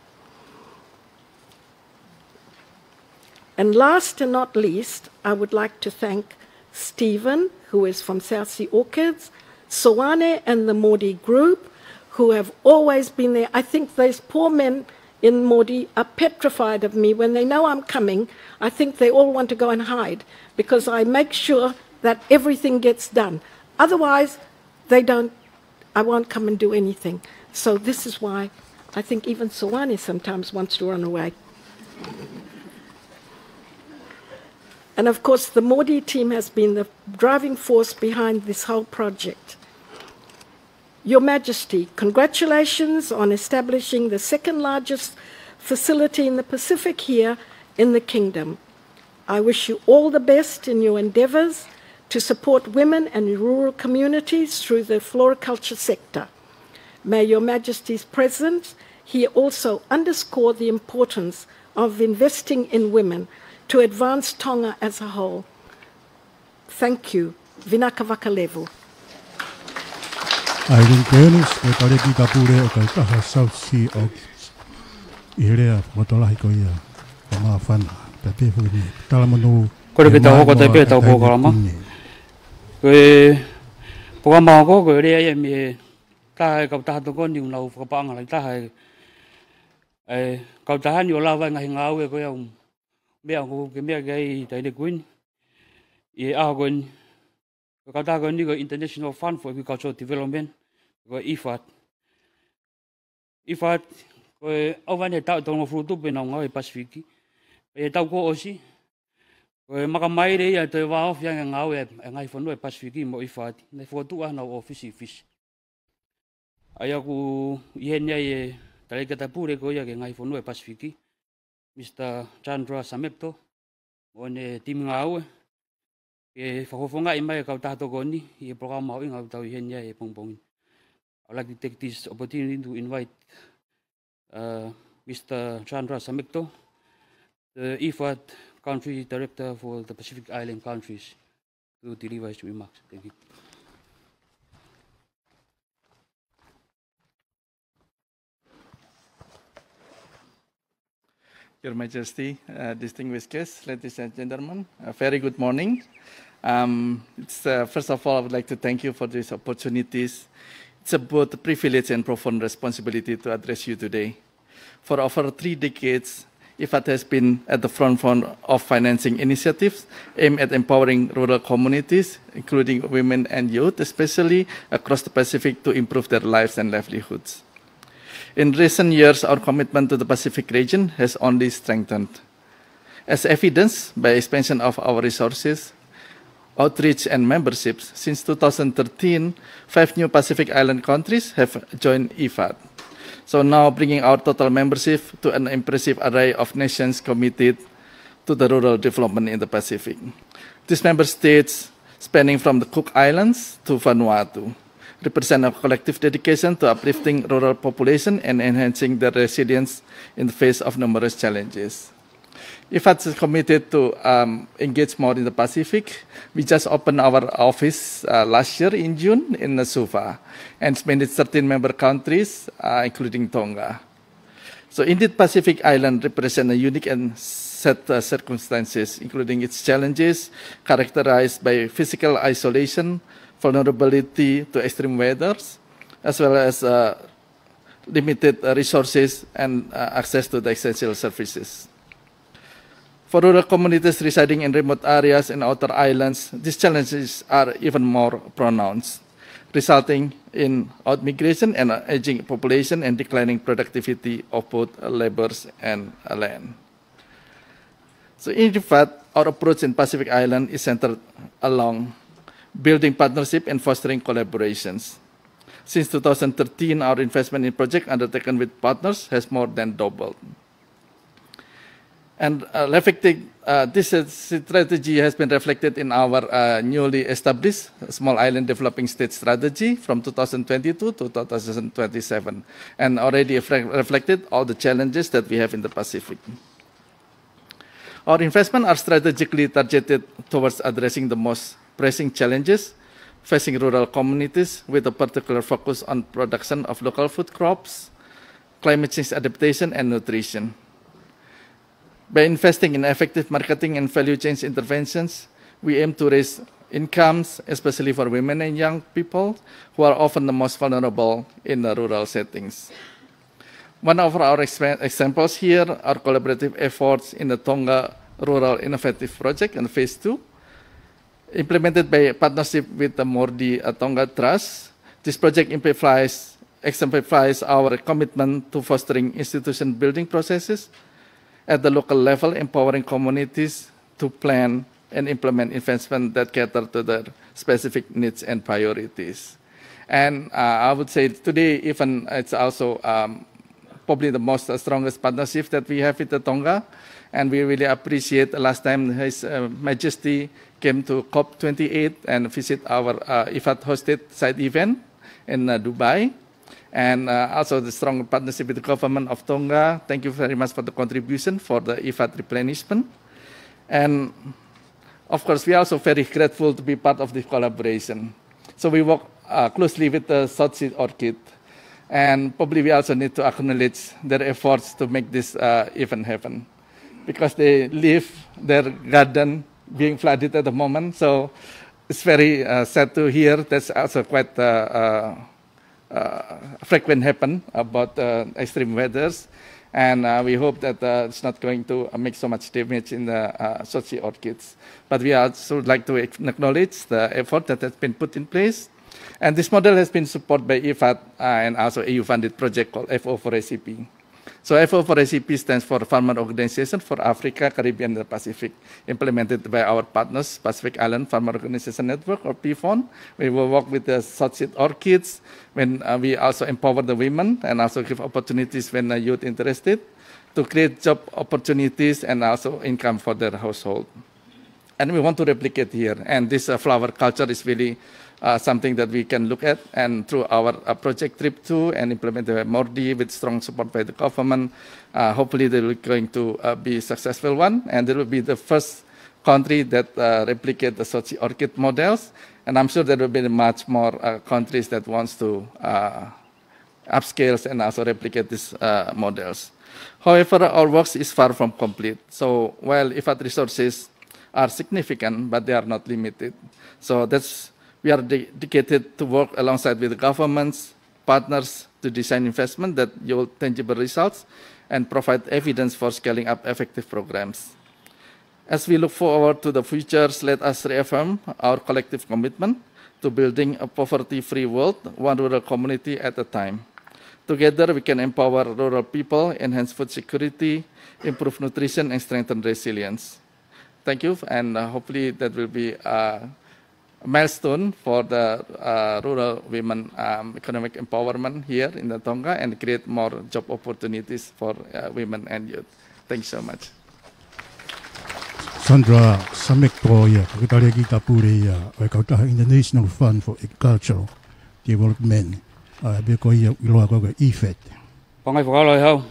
And last and not least, I would like to thank Stephen, who is from South Sea Orchids, Soane and the Maudie Group, who have always been there. I think those poor men in Maudie are petrified of me. When they know I'm coming, I think they all want to go and hide because I make sure that everything gets done. Otherwise, they don't, I won't come and do anything. So this is why I think even Soane sometimes wants to run away. And of course, the Maudie team has been the driving force behind this whole project. Your Majesty, congratulations on establishing the second largest facility in the Pacific here in the Kingdom. I wish you all the best in your endeavours to support women and rural communities through the floriculture sector. May Your Majesty's presence here also underscore the importance of investing in women to advance Tonga as a whole. Thank you. Vinaka vakalevu. ʻA ia ko eni, ko e talēkita pule ʻo e kautaha South Sea Orchids. ʻI he lea fakatokolahi ko ia, ko Mafana. Pea pehē foki ni, talamonū. Kole ke tau hoko atu pē ʻetau polokalama. Ko e polokalama hoko, ko e lea ia mei he taha e kautaha tokoni ʻoku nau fakapaʻanga lahi taha e, e kautaha ni ʻo lava e ngaahi ngāue ko ia ʻoku meʻa ʻoku ke meʻa ki ai Taʻahine Kuini. ʻI he ʻaho ko eni, ko e kautaha ko eni ko e International Fund for Agricultural Development, ko e IFAD. IFAD, ko e ʻoku ʻi ai e taʻu ʻe tolungofulu tupu ʻenau ngāue ʻi he Pasifiki. ʻI he taʻu kuo ʻosi, ko e makamaile ia ʻo e toe vāofi ange e ngāue ʻa e ngaahi fonua ʻi he Pasifiki mo IFAD. Naʻe fokotuʻu ai ʻenau ʻōfisi ʻi Fisi. ʻA ia ʻoku ʻi heni ai e talēkita pule ko ia ki he ngaahi fonua ʻi he Pasifiki, Mister Chandra Samepto, mo ʻene timi ngāue, ke fakafofongaʻi mai e kautaha tokoni ʻi he polokalama mahuʻinga ʻoku tau ʻi heni ai he pongipongi ni. I'd like to take this opportunity to invite, uh, Mister Chandra Samepto, the IFAD Country Director for the Pacific Island countries, to deliver his remarks. Thank you. Your Majesty, uh, distinguished guests, ladies and gentlemen, a very good morning. Um, it's, uh, first of all, I would like to thank you for these opportunities. It's a both privilege and profound responsibility to address you today. For over three decades, IFAD has been at the forefront of financing initiatives aimed at empowering rural communities, including women and youth, especially across the Pacific, to improve their lives and livelihoods. In recent years, our commitment to the Pacific region has only strengthened, as evidenced by expansion of our resources, outreach, and memberships. Since two thousand thirteen, five new Pacific Island countries have joined IFAD, so now bringing our total membership to an impressive array of nations committed to the rural development in the Pacific. These member states, spanning from the Cook Islands to Vanuatu, represent a collective dedication to uplifting rural population and enhancing their resilience in the face of numerous challenges. IFAD is committed to, um, engage more in the Pacific. We just opened our office, uh, last year in June in Suva, and it's mainly thirteen member countries, uh, including Tonga. So indeed, Pacific Island represent a unique and set, uh, circumstances, including its challenges characterized by physical isolation, vulnerability to extreme weathers, as well as, uh, limited, uh, resources and, uh, access to the essential services. For rural communities residing in remote areas and outer islands, these challenges are even more pronounced, resulting in outmigration and aging population and declining productivity of both labors and land. So in fact, our approach in Pacific Island is centered along building partnership and fostering collaborations. Since two thousand thirteen, our investment in projects undertaken with partners has more than doubled. And, uh, reflecting, uh, this, uh, strategy has been reflected in our, uh, newly established Small Island Developing State Strategy from two thousand twenty-two to two thousand twenty-seven, and already reflect-, reflected all the challenges that we have in the Pacific. Our investments are strategically targeted towards addressing the most pressing challenges facing rural communities, with a particular focus on production of local food crops, climate change adaptation, and nutrition. By investing in effective marketing and value chain interventions, we aim to raise incomes, especially for women and young people, who are often the most vulnerable in the rural settings. One of our expe-, examples here are collaborative efforts in the Tonga Rural Innovative Project in phase two, implemented by partnership with the Mordi, uh, Tonga Trust. This project exemplifies, exemplifies our commitment to fostering institution building processes at the local level, empowering communities to plan and implement investment that cater to their specific needs and priorities. And, uh, I would say today, even it's also, um, probably the most, uh, strongest partnership that we have with the Tonga. And we really appreciate the last time His, uh, Majesty came to COP twenty-eight and visit our, uh, IFAD hosted side event in, uh, Dubai. And, uh, also the strong partnership with the government of Tonga. Thank you very much for the contribution for the IFAD replenishment. And of course, we are also very grateful to be part of this collaboration. So we work, uh, closely with the Short Seed Orchid. And probably we also need to acknowledge their efforts to make this, uh, event happen. Because they leave their garden being flooded at the moment. So it's very, uh, sad to hear. That's also quite, uh, uh, uh, frequent happen about, uh, extreme weathers. And, uh, we hope that, uh, it's not going to, uh, make so much damage in the, uh, Short Seed Orchids. But we also would like to ac-, acknowledge the effort that has been put in place. And this model has been supported by IFAD, uh, and also E U funded project called F O four A C P. So F O four A C P stands for Farmer Organization for Africa, Caribbean, and the Pacific, implemented by our partners, Pacific Island Farmer Organization Network, or PIFON. We will work with the Short Seed Orchids when, uh, we also empower the women and also give opportunities when the youth interested to create job opportunities and also income for their household. And we want to replicate here. And this, uh, flower culture is really, uh, something that we can look at. And through our, uh, project trip to and implemented by Mordi with strong support by the government, uh, hopefully they will going to, uh, be a successful one. And they will be the first country that, uh, replicate the Short Seed Orchid models. And I'm sure there will be much more, uh, countries that wants to, uh, upscales and also replicate these, uh, models. However, our works is far from complete. So while IFAD resources are significant, but they are not limited. So that's, we are de-, dedicated to work alongside with governments, partners to design investment that yield tangible results and provide evidence for scaling up effective programs. As we look forward to the futures, let us reaffirm our collective commitment to building a poverty-free world, one rural community at a time. Together, we can empower rural people, enhance food security, improve nutrition, and strengthen resilience. Thank you, and, uh, hopefully that will be, uh, a milestone for the, uh, rural women, um, economic empowerment here in the Tonga and create more job opportunities for, uh, women and youth. Thank you so much. Sandra Samek ko ia, Fakataleaki Tapule ia, ʻo e kautaha International Fund for Agricultural Development, ʻa ē pē ko ia ʻiloa ko e IFAD. Pangai fakalo e hau.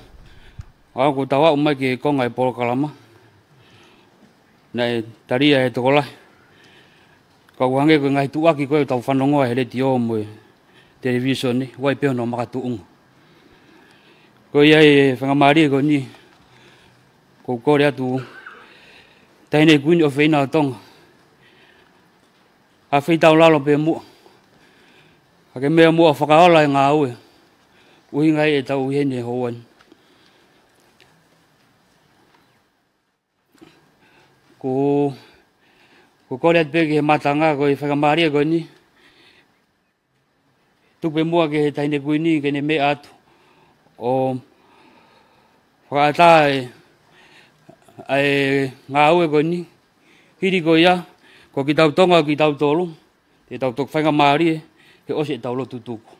Au ko tau aʻu mai ki he konga e polokalama. Naʻe tali ia he tokolahi. Ka ʻoku hangē ko e ngaahi tuʻuaki ko ē ʻoku tau fanongoa he letiō mo e televīsone, ʻoku ʻi ai pē hono makatuʻunga. Ko ia e faingamālie ko eni, ʻoku ou kole atu, Taʻahine Kuini ʻofeina ʻo Tonga. ʻA fei tau lalo pē muʻa. Ka ke meʻa muʻa fakaola e ngāue. ʻUhinga ʻetau ʻi heni he houa ni. Ko, ko e kole atu pē ki he matanga, ko e faingamālie ko eni, tuku pē muʻa ki he Taʻahine Kuini ke ne meʻa atu ʻo fakaʻatā e, ʻa e ngāue ko eni. Hili ko ia, ko kitautolu, kitautolu, te tau toki faingamālie, he ʻosi ʻetau lotu tuku.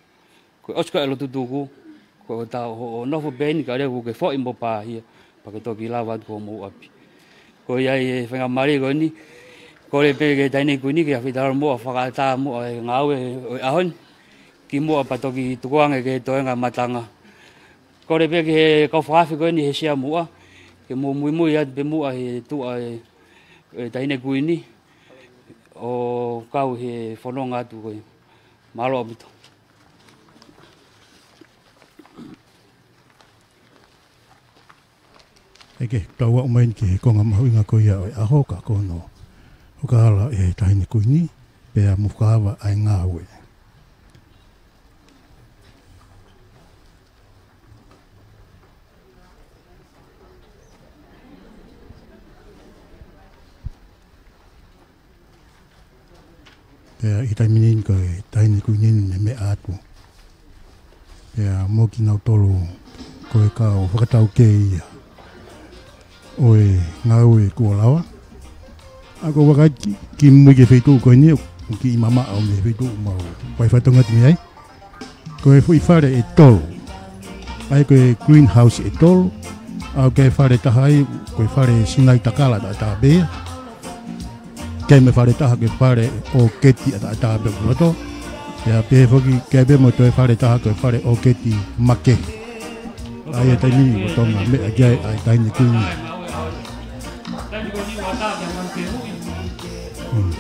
Ko e ʻosi ko ē e lotu tuku, ko ʻetau hoʻo nofo pē eni kae ʻoua ke foʻi mo pāhia, pea ke toki lava atu ki homou ʻapi. Ko ia ai e faingamālie ko eni, kole pē ki he Taʻahine Kuini ke ne fetaulaki muʻa fakaʻatā muʻa e ngāue ʻo e ʻaho ni, kimuʻa pea toki tukuange ki he toenga matanga. Kole pē ki he kau fakaafe ko eni he sea muʻa, ke mou muimui atu pē muʻa he tuʻa e, e Taʻahine Kuini, ʻo kau he fononga atu ko ia. Mālō ʻaupito. ʻEke, tau aʻu mai ki he konga mahuʻinga ko ia ʻo e ʻaho, ka ko hono hokahala ʻe he Taʻahine Kuini, pea mo fakaava ʻa e ngāue. Pea ʻi he taimi ni ko e Taʻahine Kuini ne meʻa atu. Pea mo kinautolu ko e kau fakataukei ia ʻo e ngāue kuo lava. ʻA ia ko e vakai ki, kimui ki he feituʻu ko eni, ʻoku kiʻi mamaʻo mei he feituʻu ʻoku mau fai fatongia atu mei ai. Ko e foʻi fale ʻe tolu. ʻA ia ko e greenhouse ʻe tolu. ʻA ia ko e fale ʻe taha ai, ko e fale Sinaitakala ʻataʻatā pē ia. Kei mo e fale ʻe taha ko e fale ʻōketi ʻataʻatā pē ʻoku loto. Pea pehē foki, kei pē mo e toe fale ʻe taha ko e fale ʻōketi makehe. ʻA ia taimi ni ko e Tonga meʻa ki ai ʻa e Taʻahine Kuini. Hmm.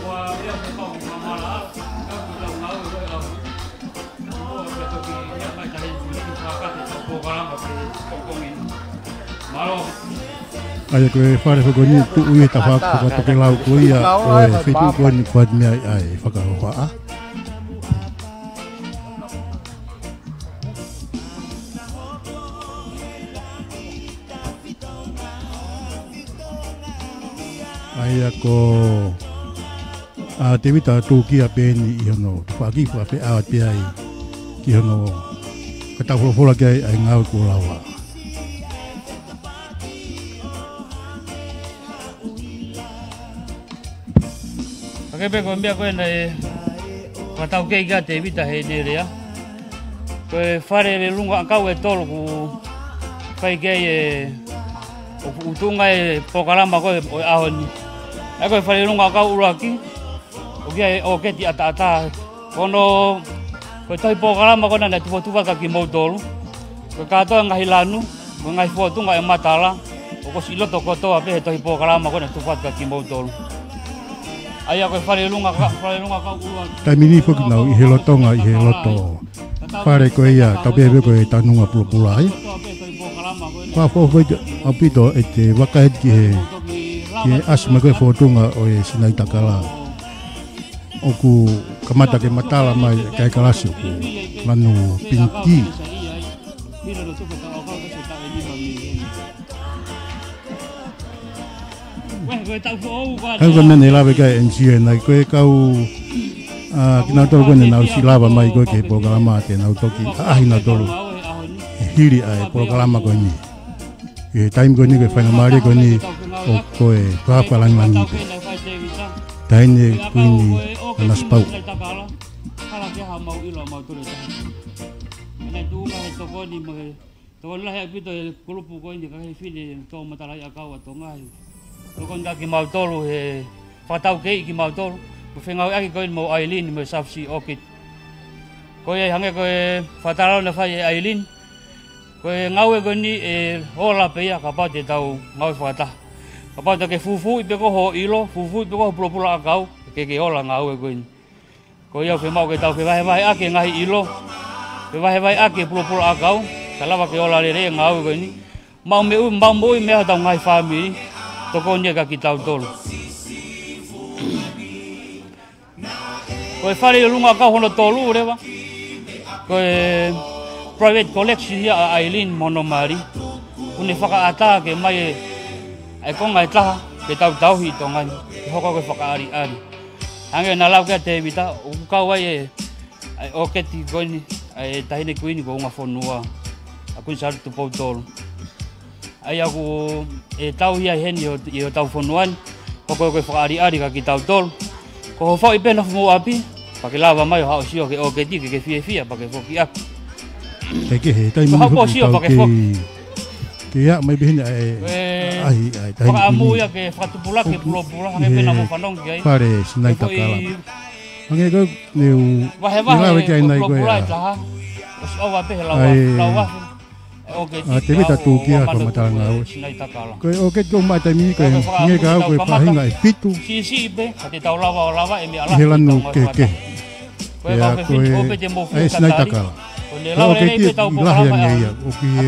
ʻA ia ko e fale foki ko eni tuʻu ʻi he tafaʻaki fakatokelau ko ia ʻo e feituʻu ko eni ʻoku ʻi ai ʻa e fakahohaʻa. ʻA ia ko ʻa Tēvita Tūkia pē eni ʻi hono tafaʻaki fakafeʻao atu ai ki hono fakatau folofola ki ai ʻa e ngāue kuo lava. Ka ke pē ko e meʻa ko ē naʻe fakataukei ki ai ʻa Tēvita heʻene lea. Ko e fale lelunga ʻakau ʻe tolu ʻoku fai ki ai e, ʻoku tuʻunga e polokalama ko ē ʻo e ʻaho ni. ʻA ia ko e fale lelunga ʻakau ʻuluaki, ʻoku ʻi ai e ʻōketi ʻataʻatā. Ko hono, ko e tohi polokalama ko ena naʻe tufatufa kia kimoutolu. Ko e kātoa e ngaahi lanu, ko e ngaahi fōtunga ʻe matala, ʻoku ʻosi ʻi loto kotoa pē he tohi polokalama ko ena naʻe tufa atu kia kimoutolu. ʻA ia ko e fale lelunga ʻakau, fale lelunga ʻakau ʻuluaki. Taimi ni foki naʻa ku ʻi he lolotonga ʻi he loto fale ko ia, tau pehē pē ko e tanunga pulopula ai. Fakaʻofoʻofa ʻaupito ʻete vakai atu ki he, ki he ʻasi mai ko ē e fōtunga ʻo e Sinaitakala. ʻOku kamata ke matala mai e kae kalasi ʻoku lanu pinki. ʻA ia ko e meʻa naʻe lave ki ai e M C ʻanenai, ko e kau, ʻa, kinautolu ko eni naʻa nau ʻosi lava mai ko ē ki he polokalama te nau toki ʻaʻahi nautolu hili ʻa e polokalama ko eni. ʻI he taimi ko eni ko e faingamālie ko eni ʻoku fakalangilangi pē. Taʻahine Kuini Nanasipauʻu. Tokoni lahi ʻaupito e kulupu ko eni kakai fefine toʻo matalaʻiʻakau ʻa Tonga. Tokoni kia kimautolu he fakataukei kimautolu. Ko e fengāueʻaki ko eni mo Aileen mo e South Sea Orchid. Ko ia ʻi hangē ko e fakatalanoa naʻe fai ʻe Aileen. Ko e ngāue ko eni ʻe ola pē ia kapau te tau ngāue fakataha. Kapau te ke fufuuʻi pē koe ho ʻilo, fufuuʻi pē koe ho pulopula ʻakau, ke ke ola ngāue ko eni. Ko ia ʻoku fiemaʻu ke tau fevahevaheʻaki e ngaahi ʻilo, fevahevaheʻaki e pulopula ʻakau, kae lava ke ola lelei e ngāue ko eni. Maʻu moʻui, maʻu moʻui mei ai hotau ngaahi fāmili, tokoni ia kia kitautolu. Ko e fale lelunga ʻakau hono tolu leva. Ko e private collection ia ʻa Aileen mo hono mali. ʻOku ne fakaʻatā ke ʻomai e, e konga ʻe taha. ke tau tauhi ʻi Tonga ni, ke hoko ko e fakaʻaliʻali. Hangē naʻa lau ki ai ʻa Tēvita, ʻoku kau ai e, ʻa e ʻōketi ko eni, ʻa e taʻahine kuini ko Ungafonua, ʻa Kuini Sālote Tupou Tolu. ʻA ia ʻoku, ʻe tauhi ai heni ʻi ho, ʻi hotau fonua ni, hoko ko e fakaʻaliʻali kia kitautolu. Ko hoʻo foʻi pē nofo mou ʻapi, pea ke lava mai ʻo haʻu ʻo sio ki he ʻōketi ke ke fiefia, pea ke foki ʻaki. Kae kehe, taimi ko e haʻu ʻo foki sio, tau pea ke ke foki. Ke ʻā mai pē heni ʻa e, ʻe, ʻaʻahi, ʻa e taʻahine kuini. Fakaʻamu ia ke fakatupulaki e pulopula, hangē pē naʻa mou fanongo ki ai. Fale Sinaitakala. Hangē ko e, ne u, vahevahe ne lave ki ai e nai ko e pulopula ʻe taha. ʻOsi ʻova pē he lau afe, lau afe. ʻA Tēvita Tūkia, fakamatala ngāue. Ko e ʻōketi ko ē ʻoku maʻu he taimi ni ko e, hangē ka au ko e faʻahinga ʻe fitu. Siʻisiʻi pē, ka te tau lava ʻo lava e meʻa lahi he lanu kehekehe. Pea ko e, ʻa e Sinaitakala. Ko e ʻōketi ʻoku lahi ange ia, ʻoku ʻi he,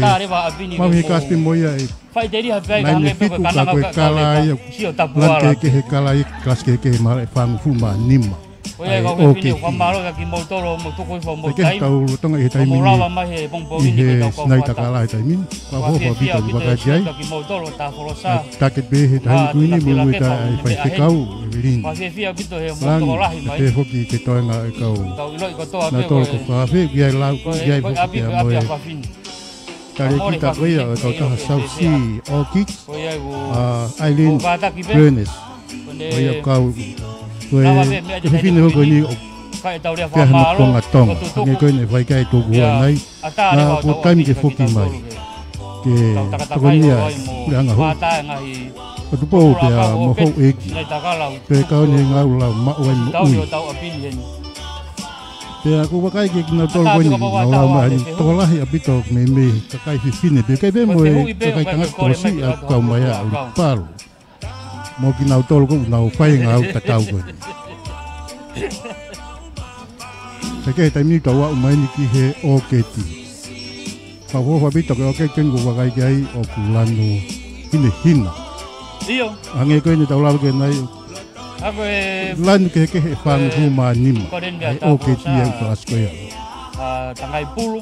maʻu he kalasi pē mo ia e, faʻiteliha pē ai, hangē pē ko e kananga ka ko e kala ia, sio tapu lanu kehekehe kala ia, kalasi kehekehe mahalo ʻe fāngofulu mā nima. Ko ia, ʻa e kau fefine, ʻoku ou fakamālō kia kimoutolu hoʻomou tuku hifo hoʻomou taimi. Ke tau lolotonga ʻi he taimi ni, ʻi he Sinaitakala he taimi ni. Fakaʻofoʻofa ʻaupito ʻeku vakai ki ai. Taki pē he taʻahine kuini mo e ʻū ʻa e faifekau, ʻEvelini Langi, pea pehē foki ki he toenga ʻo e kau nautolu ko Fafe, ki ai lau, ki ai foki pea mo e talēkita ko ia ʻo e kautaha South Sea Orchids, ʻa Aileen Burnes. Ko ia kau, ko e, ko e fefine hoko ni ʻo Feahanokona Tonga. Hangē ko eni ʻe fai ki ai e tōkuhua nai. Naʻa ko e taimi ke foki mai ke tokonia e puleʻanga hou ʻo Tupou pea mo houʻeiki. Pea kau ni he ngāue lau maʻu ai moʻui. Pea ʻoku ou vakai ki he kinautolu ko eni, nau lau mai ʻa e tokolahi ʻaupito meimei kakai fefine, pea ʻikai pē mo e kakai tangata tokosiʻi ʻoku kau mai ai ʻa ʻUlipalu mo kinautolu ko ē ʻoku nau fai e ngāue tatau ko eni. Kae kehe, taimi ni tau aʻu mai eni ki he ʻōketi. Fakaʻofoʻofa ʻaupito ki he ʻōketi ko eni, ʻoku ou vakai ki ai ʻoku lanu hinehina. ʻIo. Hangē ko eni tau lave ki ai nai. Lanu kehekehe ʻe fāngofulu mā nima. Ko e ʻōketi ia ʻi Falasia ko ia. ʻA, tangai pulu.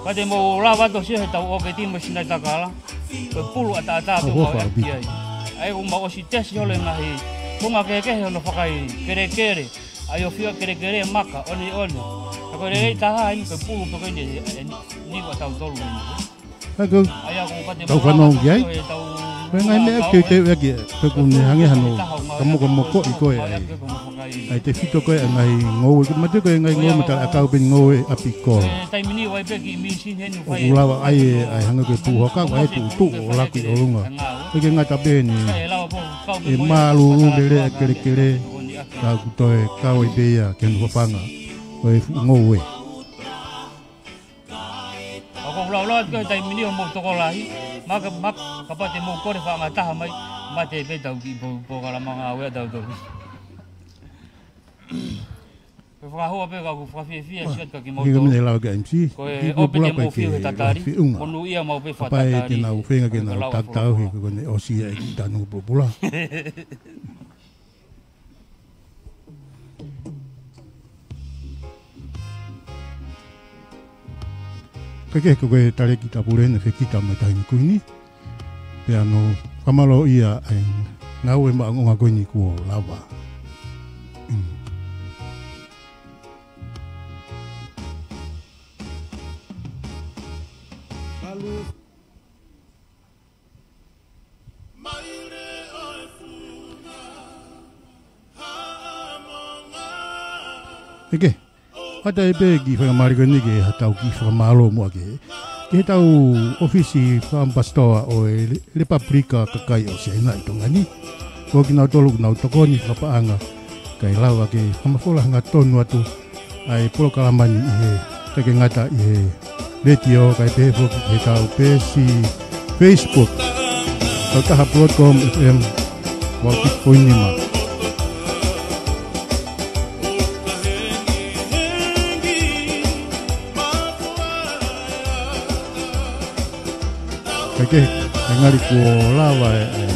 Ka te mou lava atu ʻo sio heʻetau ʻōketi mo e Sinaitakala. Ko e pulu ʻataʻatā pē ʻoku mau ʻi ai. ʻA ia ʻoku mau ʻosi tesi holo e ngaahi konga kehekehe hono fakakelekele. ʻA ia ʻoku fiu kelekele, maka, ʻoneʻone. Ka ko e lelei taha eni ko e pulu pē ko eni ʻe, ʻe, ʻe niu ʻatautolu eni. ʻA ia ʻoku tau fanongo ki ai. Ko e ngaahi meʻa ʻoku teuteu ʻaki, ko e ʻoku ne hangē hano kamokamokoʻi ko ē ʻa e, ʻa e tefito ko ē ʻa e ngaahi ngoue, ko e mate ko e ngaahi ngoue matala ʻakau pē ngoue ʻapi kolo. ʻOku lava ai e, ʻa e hangē ko e pū hoka, ʻa e tuʻutuʻu ʻo laku ʻi ʻolunga. ʻOku ʻikai ke ngata pē eni ʻe mālūlū lelei ʻa e kelekele, ka ʻoku toe kau ai pē ia ki hono fafanga ʻo e fuʻu ngoue. ʻOku ou lau atu ki he taimi ni hoʻomou tokolahi, maka, maka, kapau te mou kole faʻa ngataha mai, mate pē ʻetau kiʻi po-, polokalama ngāue ʻatautolu. Ko e fakahua pē ka ʻoku fakafiefia ʻa e siʻi atu kia kimoutolu. Ko e ʻope te mou fiu he tatali, monūʻia maʻu pē fakatatali. Kapau te nau feinga ke nau tatau he ko ʻene ʻosi ʻa e kiʻi tanu pulopula. Kae kehe, ko e talēkita pule eni ʻa e fekita mo e taʻahine kuini. Pea ʻoku ou fakamālōʻia ʻa e ngāue maʻongoʻonga ko eni kuo lava. Mm. ʻIkai ke ʻatā pē kiʻi faingamālie ko eni ke ʻatā ha kiʻi fakamālō muʻa ki he, ki heʻetau ʻōfisi fakaʻamipasitoa ʻo e Le-, Lepapulika Kakai ʻo Siaina ʻi Tonga ni. Ko kinautolu ʻoku nau tokoni fakapaʻanga kae lava ke fakamafola hangatonu atu ʻa e polokalama ni ʻi he, ʻikai ke ngata ʻi he letiō, kae pehē foki ki heʻetau peesi Facebook. Kautaha Broadcom F M valu fitu poini nima. Kae kehe, ʻe ngali kuo lava e, e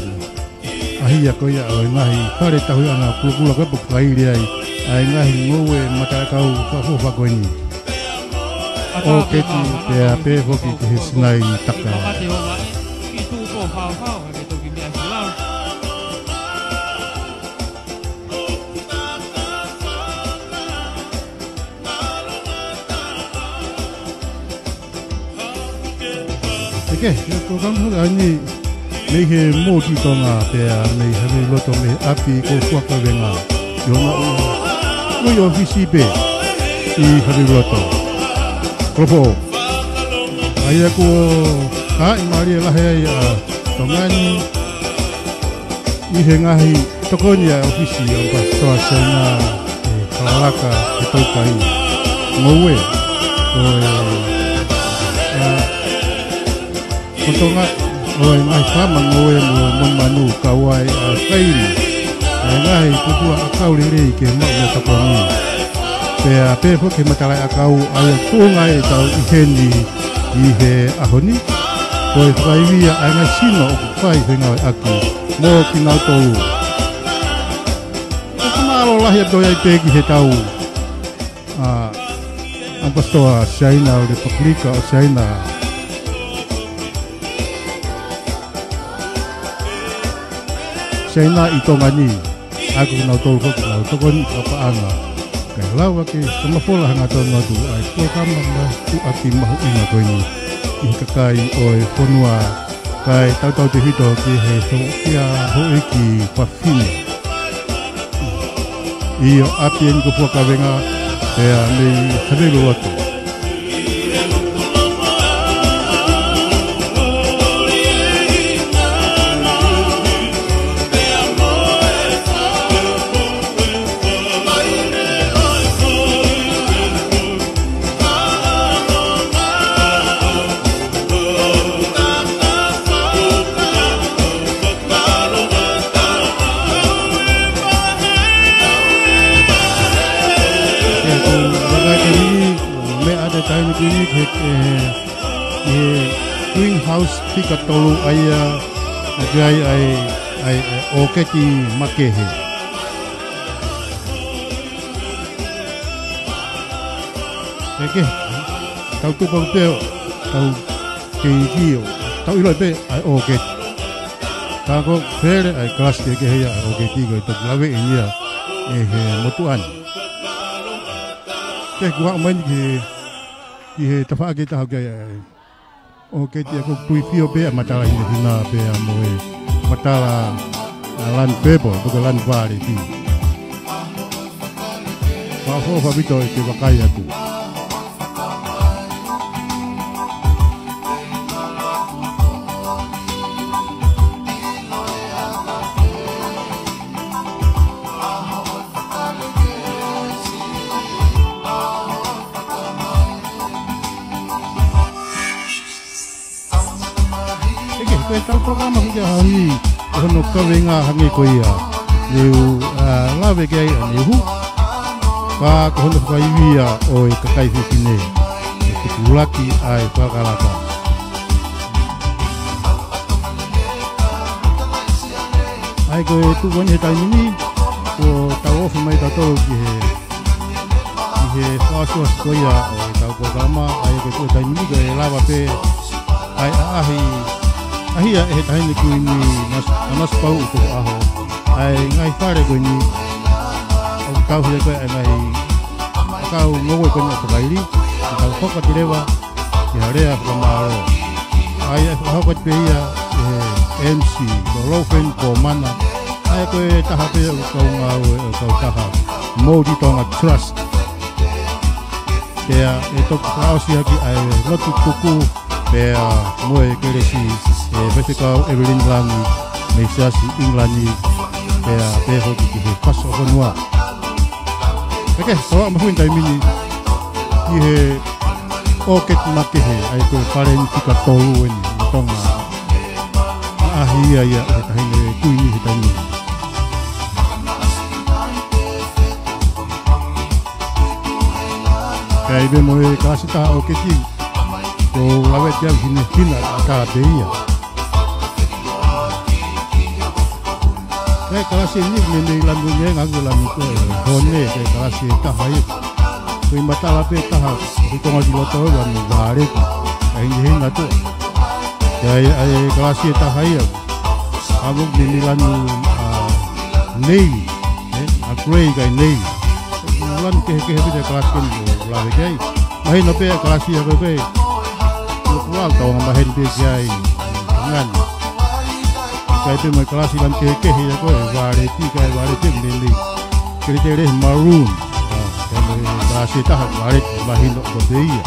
ʻahiʻahi ko ia ʻo e ngaahi fale tauhi ʻanga kulokula ko ē ʻoku fakaili ai ʻa e ngaahi ngoue matala ʻakau fakaʻofoʻofa ko eni. ʻOketi pea pehē foki ki he Sinaitakala. Ke, ke ko kang hula ni, mei he Mōtī Tonga pea mei he Haveiloto mei he ʻapi ko Fuakavenga. ʻI hona ʻū, ʻū ʻōfisi pē ʻi Haveiloto. Kolopo. ʻA ia ko e kāinga mālie lahi ai ʻa Tonga ni, ʻi he ngaahi tokoni ʻa e ʻōfisi ʻa e ʻAmipasitoa Siaina ʻi Kalalaka, ʻi Taukai. Ngoue, ko e, ʻa, ko Tonga, ʻo e ngaahi faama ngoue mo, mo manu, kau ai ʻa e kaili, ʻa e ngaahi pupuʻa ʻakau lelei ke maʻu ʻa e tokoni. Pea pehē foki ki he matalaʻiʻakau ʻa ia ʻoku tuʻunga ai ʻetau ʻi heni ʻi he ʻaho ni. Ko e fakaivia ʻa e ngaahi sino ʻoku fai fengāueʻaki mo kinautolu. ʻOku mālō lahi ʻaupito ia ʻi he ki he tau, ʻa, ʻAmipasitoa Siaina ʻo e Lepupulika ʻo Siaina. Siaina ʻi Tonga ni, ʻa ia ko kinautolu foki ʻoku nau tokoni fakapaʻanga. Kae lava ke fakamafola hangatonu atu ʻa e polokalama mahuʻinga ko eni ʻi he kakai ʻo e fonua, kae tautautefito ki he ho-, kia houʻeiki fafine. ʻIo, ʻapi eni ko Fuakavenga, pea mei Haveiloto. Ke ku vakai ke ni, meʻa atu e taimi ko eni ki he, ki he greenhouse fika tolu ʻa ia, ʻoku ʻi ai ʻa e, ʻa e, ʻa e ʻōketi makehe. Ke ke, tau tupa pē ʻo, tau kei ki ʻo, tau ʻilo pē ʻa e ʻōketi. Ka ko e fele ʻa e kalasi kehekehe ia ʻa e ʻōketi ko e toki lave eni ia ʻe he motuʻa ni. Ke ku haʻu mai eni ki he, ki he tafaʻaki ʻe taha ʻoku ʻi ai ʻa e ʻōketi ia ʻoku tuifio pē ʻa e matala hinehina pea mo e matala ʻa e lanu pepo, pe ko e lanu vāleti. Fakaʻofoʻofa ʻaupito ʻi he vakai atu. ʻEke, ko e tau polokalama ko ia ʻaho ni, ko hono kaveinga hangē ko ia naʻá ku, ʻa, lave ki ai ʻaneuhu. Ka ko hono fakaivia ʻo e kakai fefine, ʻe tupulaki ʻa e fakalaka. ʻA ia ko e tuʻu eni he taimi ni, kuo tau ofi mai tautolu ki he ʻi he fakaʻosiʻosi ko ia ʻo e tau polokalama, ʻa ia ko e tuʻu he taimi ni ko e lava pē ʻa e ʻaʻahi, ʻaʻahia ʻe he Taʻahine Kuini Nas-, ʻa Nanasipauʻu Tukuʻaho ʻa e ngaahi fale ko eni, ʻoku tauhi ai ko ē ʻa e ngaahi ʻakau ngoue ko eni ʻo e fakaili, ʻo tau hoko atu leva ki ha lea fakamālō. ʻA ia ʻe fakahoko atu pē ia ʻe he M C, ko Lofen Komana, ʻa ia ko e taha pē ʻo e kau ngāue ʻo e kautaha Mōtī Tonga Trust. Pea ʻe toki fakaʻosi ʻaki ʻa e lotu tuku, pea mo e kelesi ʻe Faifekau Evelyn Langi mei he Siasi ʻIngilani, pea pehē foki ki he Fasi ʻo e Fonua. ʻEke, kau mahuʻinga taimi ni ki he ʻōketi makehe, ʻa ia ko e fale eni fika tolu eni ʻi Tonga. ʻAʻahia ia ʻe he Taʻahine Kuini he taimi ni. Kae ʻi ai pē mo e kalasi ʻe taha ʻōketi, ʻoku ou lave atu ki ai hina, hina ʻatā pē ia. Ko e kalasi eni ʻoku meimei lanu ʻeni, ngaahi lanu ko ē hone, ko e kalasi ʻe taha ia. Ko e matala pē taha, ko e konga ki loto ʻo e lanu vāleti. ʻA ia ʻe hinehina atu. Ko e, ʻa e kalasi ʻe taha ia. ʻA ia ʻoku meimei lanu, ʻa, navy, ē, ʻa grey kae navy. Lanu kehekehe pē ʻa e kalasi ko eni ʻoku ou lave ki ai. Mahino pē ʻa e kalasi ʻa ko ē. Lau tau anga maheni pē ki ai, ngani. Kae pē mo e kalasi lanu kehekehe ia ko e Valeti, kae Valeti meimei Keletele Maroon. ʻA, kae mo e kalasi ʻe taha Valeti mahino ko pē ia.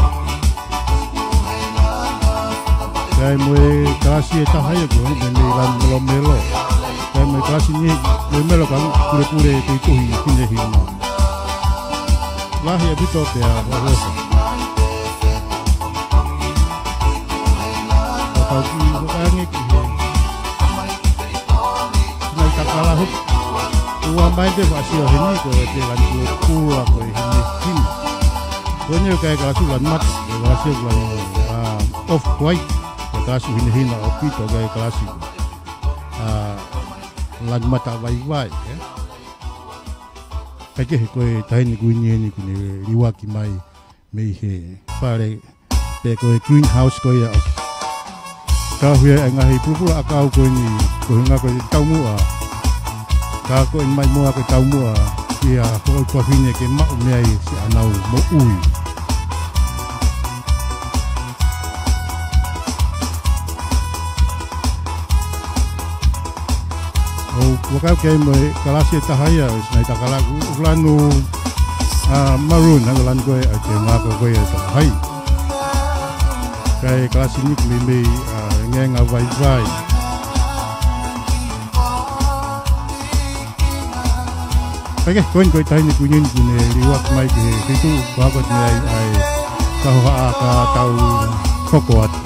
Kae mo e kalasi ʻe taha ia ko e meimei lanu melomelo. Kae mo e kalasi ni melomelo ka pulepule ke tuhi hinehina. Lahi ʻaupito pea ʻohofa. Ka tau kiʻi hoko ange ki he Sinaitakala hoki. ʻOua mai te faʻa sio heni ko e te lanu kula ko e hinehina. Ko eni ʻoku ʻikai ko e kalasi lanu mata, ko e kalasi lanu, ʻa, off-white, ko e kalasi hinehina ʻaupito ko e kalasi, ʻa, lanu mata vaivai, ē? Kae kehe ko e taʻahine kuini eni kuo ne liuaki mai mei he fale pe ko e greenhouse ko ia ʻoku tauhi ai e ngaahi pulupula ʻakau ko eni, ko e ʻuhinga ko e taumuʻa. Ka ko eni mai muʻa ko e taumuʻa ia ko e tuofefine ke maʻu mei ai siʻanau moʻui. ʻOku ou vakai ki ai mo e kalasi ʻe taha ia ʻo e Sinaitakala ʻoku lanu, ʻa, maroon, ʻa, lanu ko e ʻa e te ngako ko e ʻa e taha hai. Kae kalasi ni ʻoku meimei, ʻa, ngaahi vaivai. Pea ko eni ko e taʻahine kuini eni kuo ne liuaki mai ki he feituʻu ko ē ʻoku ne ʻai ai ka hoha ʻa ka tau hoko atu.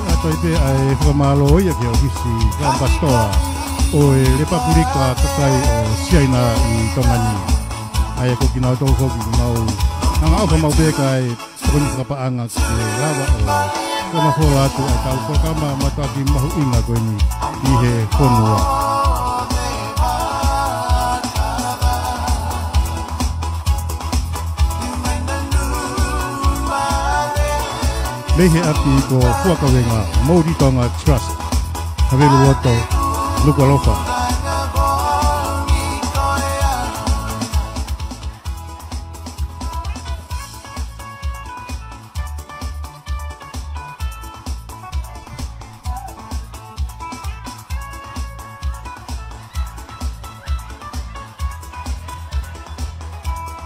ʻA, toe pē ʻa e fakamālō ia ki he ʻōfisi fakaʻamipasitoa ʻo e Lepupulika Kakai ʻo Siaina ʻi Tonga ni. ʻA ia ko kinautolu foki ʻoku nau hanga ʻo ʻofa maʻu pē kae tokoni fakapaʻanga ke lava ʻo fakamafola atu ʻa e tau polokalama mātuʻaki mahuʻinga ko eni ʻi he fonua. Mei he ʻapi ko Fuakaveinga, Moʻui Tonga Trust, Havelu Loto, Nukuʻalofa.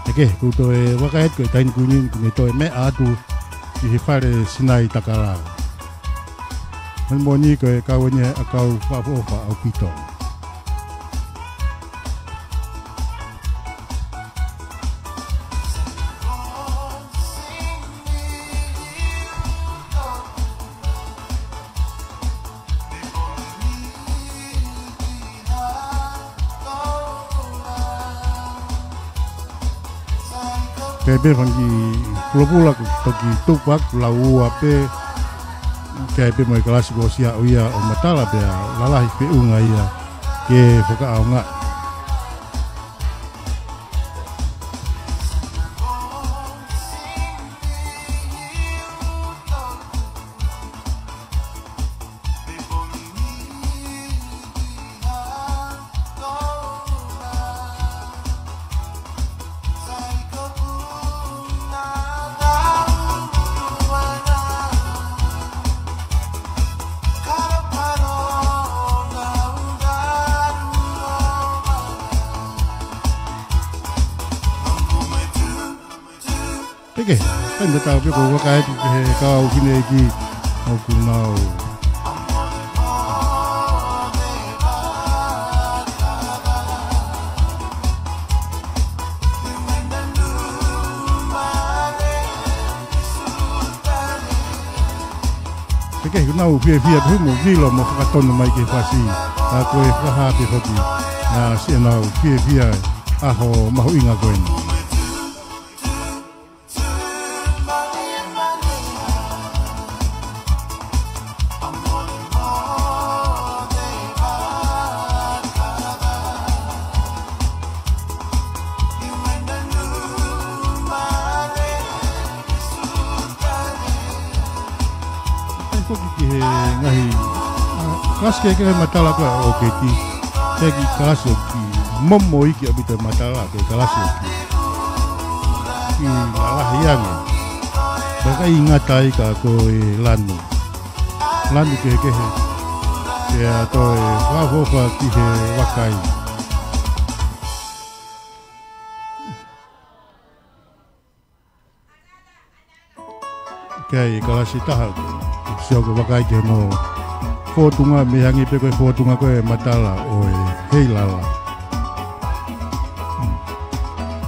ʻEke, ʻoku ou toe vakai atu ko e taʻahine kuini eni kuo ne toe meʻa atu ki he fale Sinaitakala. Moʻoni moʻoni ko e kau eni ʻa e ʻakau fakaʻofoʻofa ʻaupito. Kae pē fanga kiʻi pulopula ʻoku toki tupu ʻoku lau ua pē, kae pē mo e kalasi kuo ʻosi ʻaʻu ia ʻo matala pea lalahi feʻunga ia ke fakaʻaongaʻi. Peke, taimi tatau pē ʻoku ou vakai atu ki he kau fineʻeiki ʻoku nau. Peke, ʻoku nau fiefia pē mo vilo mo fakatonu mai ki he fasi. ʻA ko e fakahā pē foki. ʻA siʻenau fiefia ʻaho mahuʻinga ko eni. Ko e ki he ngaahi, ʻa, kalasi kehekehe matala ko ē ʻa e ʻoketi. Pea ko e kalasi ʻoku momoʻi ʻaupito e matala, ko e kalasi ʻoku lalahi ange. Pea ʻikai ngata ai ka ko e lanu. Lanu kehekehe. Pea toe fakaʻofoʻofa ki he vakai. Ko e kalasi ʻe taha, sio ko e vakai ki hono fōtunga, mei hangē pē ko e fōtunga ko ē matala ʻo e heilala.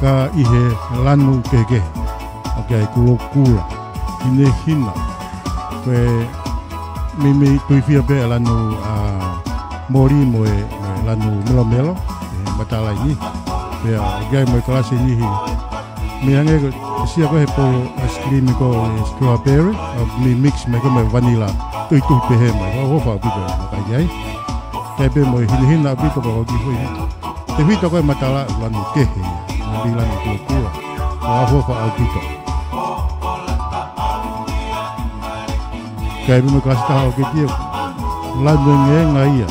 Ka ʻi he lanu kehekehe, ʻoku ʻi ai e kulokula, hinehina, ko e meimei tuifio pē ʻa e lanu, ʻa, moli mo e, mo e lanu melomelo, ʻi he matala ʻi he. Pea ʻoku ʻi ai mo e kalasi ʻi he mei hangē ko e sio ko ē he polo ice cream ko e strawberry, ʻa, mei mix mai ko ē mo e vanilla, tuituhi pehē mai, fakaʻofoʻofa ʻaupito e vakai ai. Kae pehē mo e hinehina ʻaupito ka ʻoku ʻi ai. Tefito ko ē matala lanu kehe, mo e lanu kulokula. Fakaʻofoʻofa ʻaupito. Kae pehē mo e kalasi ʻe taha ʻa e ʻoketi, lanu engeenga ia.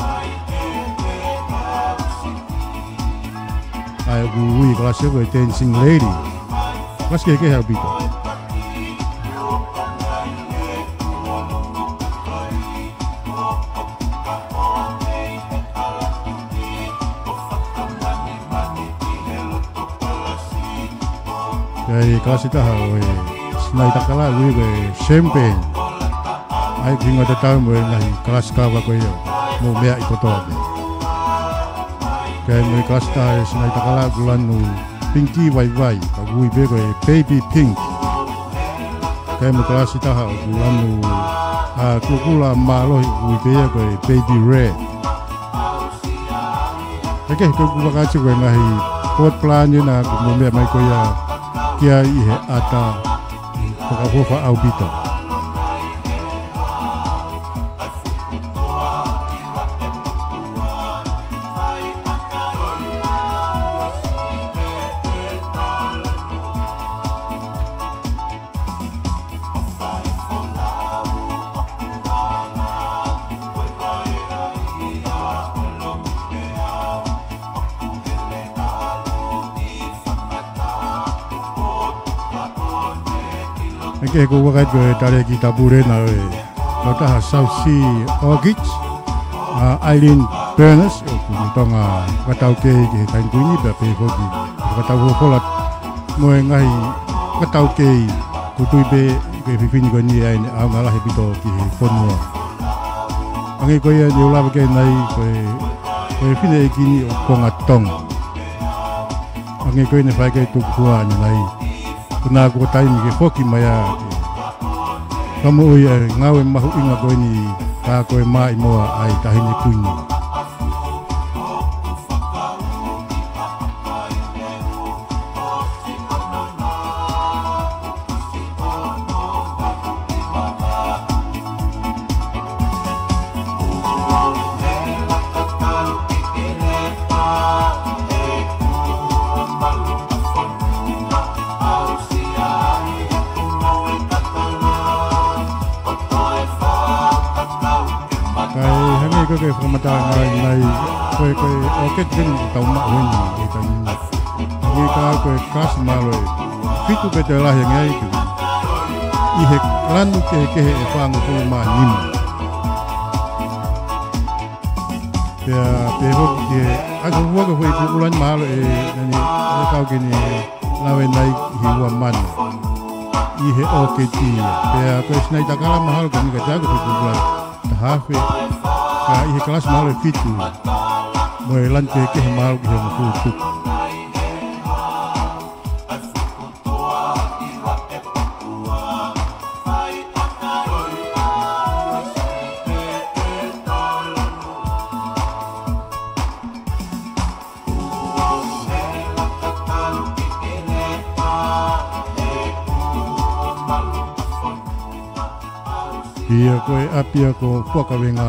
ʻA ia ʻoku ui e kalasi ko e Dancing Lady. Kalasi kehekehe ʻaupito. Ko e kalasi ʻe taha ʻo e Sinaitakala, ui ko e Champagne. ʻA ia ʻoku hingoa tatau mo e ngaahi kalasi kava ko ia, mo e meʻa ʻi kotoa pē. Kae mo e kalasi ʻe taha ʻa e Sinaitakala ʻoku lanu pinki vaivai, ka ʻoku ui pē ko e Baby Pink. Kae mo e kalasi ʻe taha ʻoku lanu, ʻa, kulokula mālohi, ʻoku ui pē ia ko e Baby Red. He ko e, ko ʻeku vaka atu ko e ngaahi board plan ʻena ʻoku mou meʻa mai ko ia ki ai ʻi he ʻata, fakaʻofoʻofa ʻaupito. He ko ʻeku vaka atu ko e talēkita pule ʻena ʻo e kautaha South Sea Orchids, ʻa Eileen Burness, ʻoku Tonga fakataukei ki he taimi ko eni, pea pehē foki fakataufolofola mo e ngaahi fakataukei, ʻoku tui pē ko e fefine ko eni ʻa ʻene ʻaonga lahi ʻaupito ki he fonua. Hangē ko ia ne u lave ki ai ʻanenai, ko e, ko e fineʻeiki ni ʻo Konga Tonga. Hangē ko ia ne fai ki ai e tukufua ʻanenai. Ko ʻena ko e taimi ke foki mai ʻa e, ka mo ia e ngāue mahuʻinga ko eni, ka ko e maʻimoa ʻa e Taʻahine Kuini. Kae hangē ko e fakamatala mai ʻanenai, ko e, ko e ʻoketi ʻeni ʻoku tau maʻu ʻi he taimi ni. Hangē ka ko e kalasi mālohi ʻe fitu pē toe lahi ange ai ki ai. ʻI he lanu kehekehe ʻe fāngofulu mā nima. Pea, pea foki ke, ʻa ia ko e ua ko e foʻi kulokula ni mahalo ʻe, ʻe, ʻe kau ke ne lave ʻanenai ʻi he ua mano. ʻI he ʻoketi ia. Pea ko e Sinaitakala mahalo ko e ʻikai ke ʻi ai ha foʻi kulokula ʻe taha afe. Ka ʻi he kalasi mahalo ʻe fitu. Mo e lanu kehekehe mahalo ki he hongofulu tupu. Pea ko e ʻapi ia ko Fuakaveinga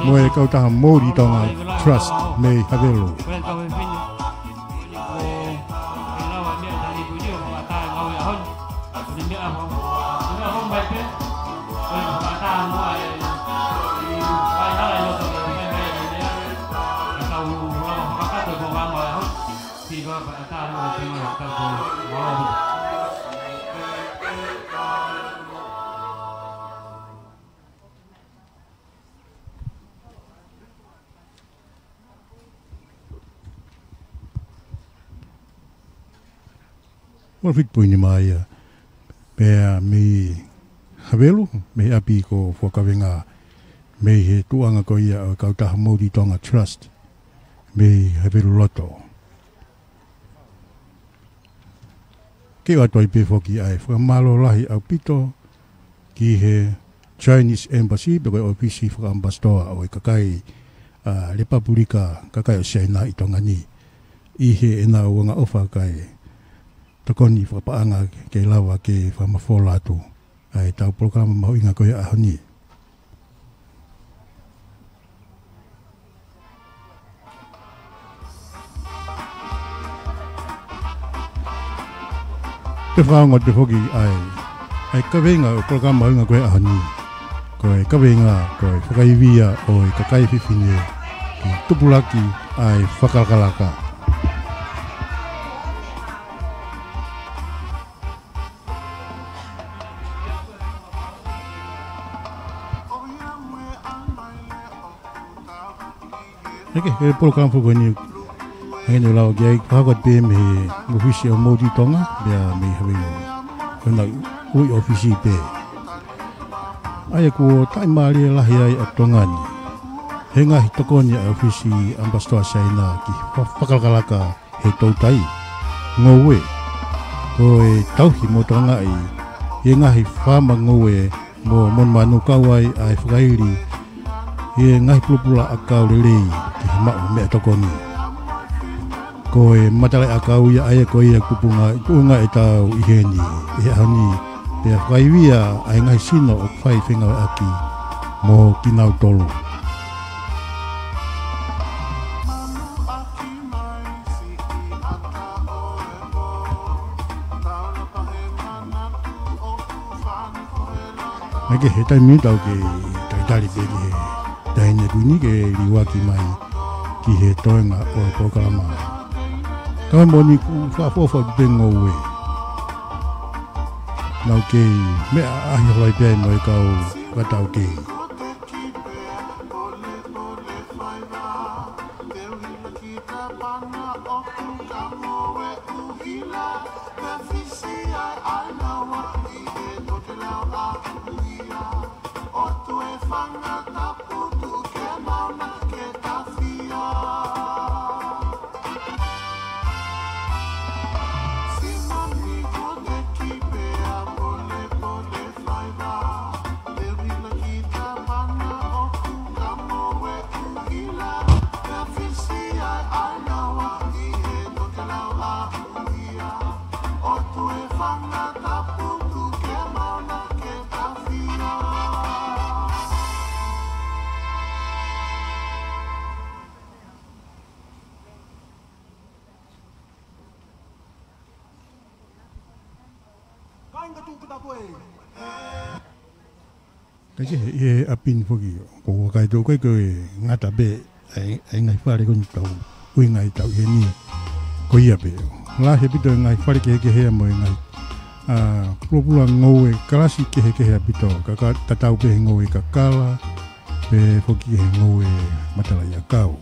mo e kautaha Moʻui Tonga Trust mei Havelu. Mo e fitu poini mā ia. Pea mei Havelu, mei ʻapi ko Fuakavengā, mei he tuʻuʻanga ko ia ʻo e kautaha Mouti Tonga Trust, mei Havelu loto. Ke ʻoatu ai pē foki ʻa e fakamālō lahi ʻaupito ki he Chinese Embassy, pe ko e ʻōfisi fakaʻamipasitoa ʻo e kakai, ʻa, Lepapulika, kakai ʻo Siaina ʻi Tonga ni, ʻi heʻenau angaʻofa kae tokoni fakapaʻanga ke lava ke fakamafola atu ʻa ʻetau polokalama mahuʻinga ko ia ʻaho ni. Ke fakaongo atu foki ʻa e, ʻa e kaveinga ʻo e polokalama mahuʻinga ko ia ʻaho ni. Ko e kaveinga, ko e fakaivia ʻo e kakai fefine ki he tupulaki ʻa e fakalakalaka. ʻIo, ko e polokalama foki ko eni, ʻa ia naʻe lava ke ʻai, fakahoko atu pē mei he ʻōfisi ʻo Mouti Tonga, pea mei Havelu. Ko ʻenau ʻū ʻōfisi pē. ʻA ia kuo taʻimālie lahi ai ʻa Tonga ni he ngaahi tokoni ʻa e ʻōfisi ʻamipasitoa Siaina ki he fa-, fakalakalaka he toutai ngoue. Ko e tauhi mo tokangaʻi ʻi he ngaahi faama ngoue mo monumanu, kau ai ʻa e fakaili ʻi he ngaahi pulopula ʻakau lelei ki he maʻu meʻatokoni. Ko e matalaʻiʻakau ia ʻa ia ko ia ʻoku tupunga ʻi tuʻunga ʻetau ʻi heni ʻi he ʻaho ni, pea fakaivia ʻa e ngaahi sino ʻoku fai fengāueʻaki mo kinautolu. Naʻe ʻi ai e taimi ʻoku tau kei talitali pē ki he Taʻahine Kuini ke liuaki mai ki he toenga ʻo e polokalama. Ka ko e moʻoni kuo fakaʻofoʻofa pē ngoue. Naʻa ku kei meʻa ʻaʻahi holo ai pē mo e kau fakataukei. Kāinga Tupuna Pue. Ka ʻi he, ʻi he ʻapi ni foki, ko e kakai tō kai ko e ngata pē ʻa e, ʻa e ngaahi fale ko eni ʻoku tau ʻuhinga ʻi heʻetau ʻi heni. Ko ia pē. Lahi ʻaupito e ngaahi fale kehekehe mo e ngaahi, ʻa, pulopula ngoue kalasi kehekehe ʻaupito. Ka, ka tatau pē he ngoue kakala, pea foki he ngoue matalaʻiʻakau.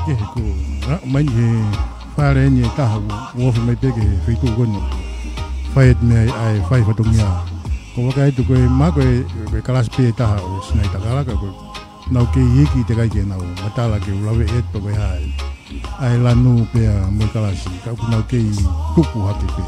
Ke he ku, ʻa, mai he Pale eni e taha ʻoku, ʻoku ofi mai pē ki he feituʻu ko eni. Fai atu mei ai ʻa e fai fatongia. Ko e vakai atu ko e ma ko e, ko e kalasi pē taha ʻo Sinaitakala ka ko e nau kei iiki ʻi he kakai ke nau matala ke u lave atu ko e hā ʻa e lanu pea mo e kalasi. Ka ʻoku nau kei tupu hake pē.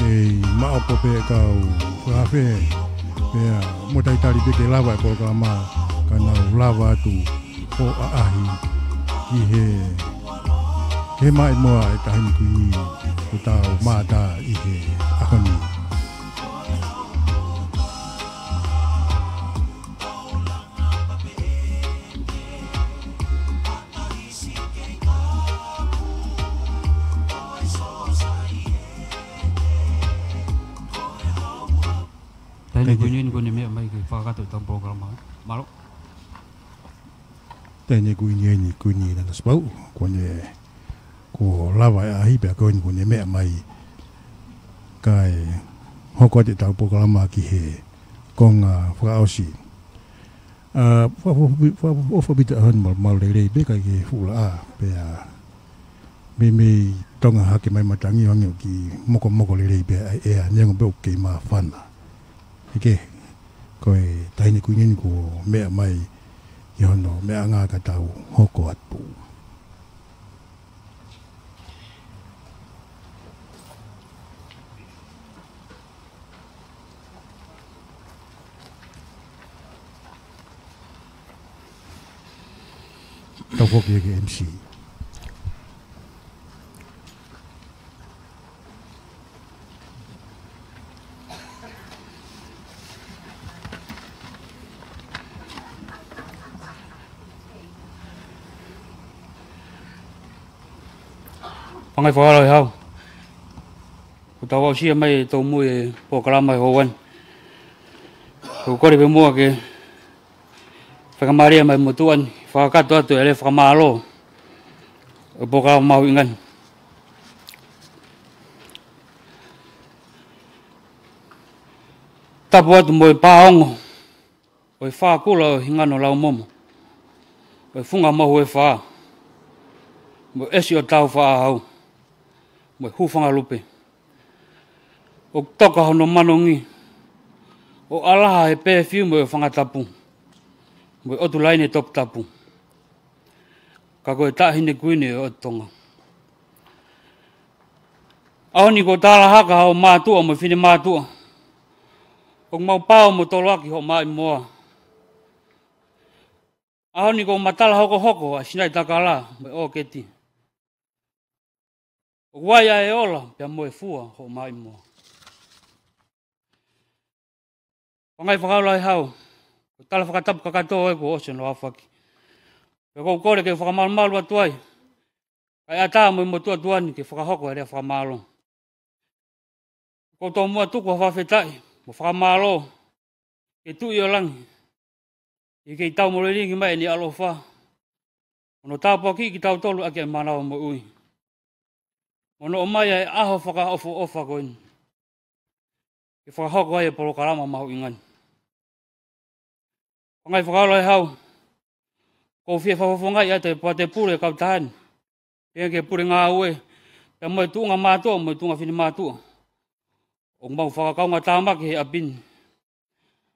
Kei maʻopoʻopo pē kau fakaafe, pea mo talitali pē ke lava e polokalama ka nau lava atu ʻo ʻaʻahi ki he, ki he maʻimoa e Taʻahine Kuini ʻoku tau mātā ʻi he ʻaho ni. Taʻahine Kuini, ko ʻene meʻa mai ke fakakakato ʻetau polokalama. Mālō. Taʻahine Kuini, eni Kuini Nanasipauʻu, ko ʻene kuo lava e ʻaʻahi pea ko eni ko ʻene meʻa mai kae hoko atu ʻetau polokalama ki he konga fakaʻosi. ʻA, fakaʻofoʻofa, fakaʻofoʻofa ʻaho ni malu, malu lelei pē kae ke fuʻu laʻā, pea meimei tonga hake mai matangi ʻo hangē ʻoku mokomoko lelei pē ʻa e ʻea neongo pē ʻoku kei māfana. Heke, ko e Taʻahine Kuini eni kuo meʻa mai ki hono meʻaʻanga ka tau hoko atu. Tau foki ki he M C. Pangai fakalo e hau. Kuo tau aʻusia mai e tōmui e polokalama he houa ni. Ko e kole pē muʻa ke fakamālō mai motuʻa ni, fakakakato atu e lea fakamālō ʻo e polokalama mahuʻinga ni. Tapu atu mo e pāongo ʻo e fā kula ʻo Hingano Laumomo, ʻo e Funga Mohu e Fā, mo e ʻEsi ʻo Taufaʻāhau, mo e Hūfanga Lupe. ʻOku toka hono manongi ʻo ʻalaha he pēfiumu ʻo e fanga tapu mo e ʻotu laine toputapu. Ka ko e Taʻahine Kuini ʻo e ʻOtu Tonga. ʻAho ni kuo tālahaka hoʻo mātuʻa mo e finemātuʻa. ʻOku mau pao mo toloaki hoʻo maʻimoa. ʻAho ni kuo matala hokohoko ʻa Sinaitakala mo e ʻōketi. ʻOku ʻi ai ʻa e ola pea mo e fua hoʻo maʻimoa. Pangai fakalo e hau, ko e tala fakatapu kakato ē kuo ʻosi hono aofaki. Pea ʻoku ou kole ke u fakamalumalu atu ai, kae ʻatā mo e motuʻa tuʻa ni ke fakahoko e lea fakamālō. ʻOku ou tomuʻa tuku ha fakafetaʻi mo e fakamālō ki he Tuʻi ʻo Langi, ʻi he kei tau moleliki mai ʻene ʻaloʻofa, mo hono tāpuakiʻi kitautolu ʻaki ʻa e manava moʻui, mo hono ʻomai ʻa e ʻaho fakaʻofoʻofa ko eni ke fakahoko ai e polokalama mahuʻinga ni. Pangai fakalo e hau, ʻoku ou fie fakafofongaʻi atu e poate pule e kautaha ni, pea ki he pule ngāue, pea mo e tuʻunga mātuʻa mo e tuʻunga finemātuʻa ʻoku mau fakakaungātāmaki he ʻapi ni,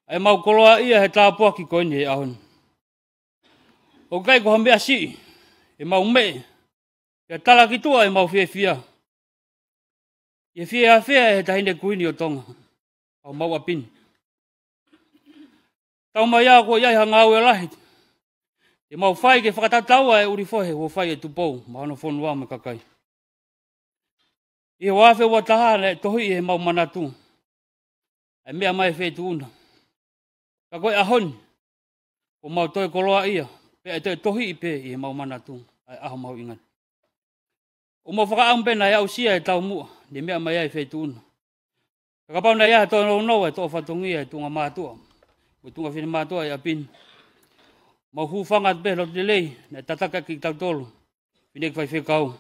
ʻa ʻemau koloaʻia he tāpuaki ko eni he ʻaho ni. ʻOku ʻikai ko ha meʻa siʻi ʻemau meʻe, pea talaki tuʻa ʻemau fiefia ʻi he fiefia ʻe he Taʻahine Kuini ʻo Tonga ʻa homau ʻapi ni. Taumaiā kuo ʻi ai ha ngāue lahi te mau fai ke fakatataua e ʻuli fohe kuo fai ʻe Tupou maʻa hono fonua mo e kakai. ʻI he ua afe ua taha naʻe tohiʻi ʻi heʻemau manatu ʻa e meʻa mai e feituʻu na. Ka ko e ʻaho ni, ʻoku mau toe koloaʻia, pea ʻe toe tohiʻi pē ʻi heʻemau manatu ʻa e ʻaho mahuʻinga ni. ʻOku mau fakaʻamu pē naʻe aʻusia e taumuʻa ne meʻa mai ai e feituʻu na. Ka kapau naʻe ʻi ai ha toe nounou e toʻo fatongia e tuʻunga mātuʻa mo e tuʻunga finemātuʻa ʻi ʻapi ni, mau hūfanga atu pē he lotu lelei naʻe tataki ʻaki kitautolu Fineʻeiki Faifekau,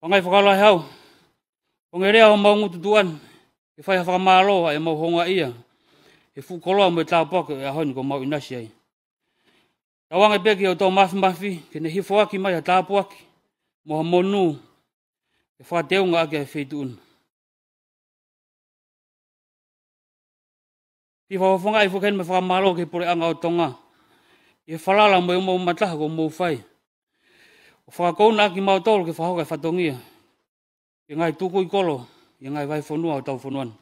Pangai Fakalahi Hau, ʻoku ngali lea homau ngutu tuʻa ni ke fai ha fakamālō ʻa ʻemau houngaʻia he fuʻu koloa mo e tāpuaki ʻo e ʻaho ni kuo mau ʻinasi ai. Tauange pē ki he ʻOtua Māfimafi ke ne hifoaki mai ha tāpuaki mo ha monū ke fakateunga ʻaki ʻa e feituʻu ni. Fakafofongaʻi foki heni mo e fakamālō ki he Puleʻanga ʻo Tonga ʻi he falala mo e umoumaʻa taha kuo mou fai ʻo fakakouna ʻaki kimautolu ke fakahoko e fatongia ki he ngaahi tukui kolo ʻi he ngaahi vahefonua ʻo hotau fonua ni.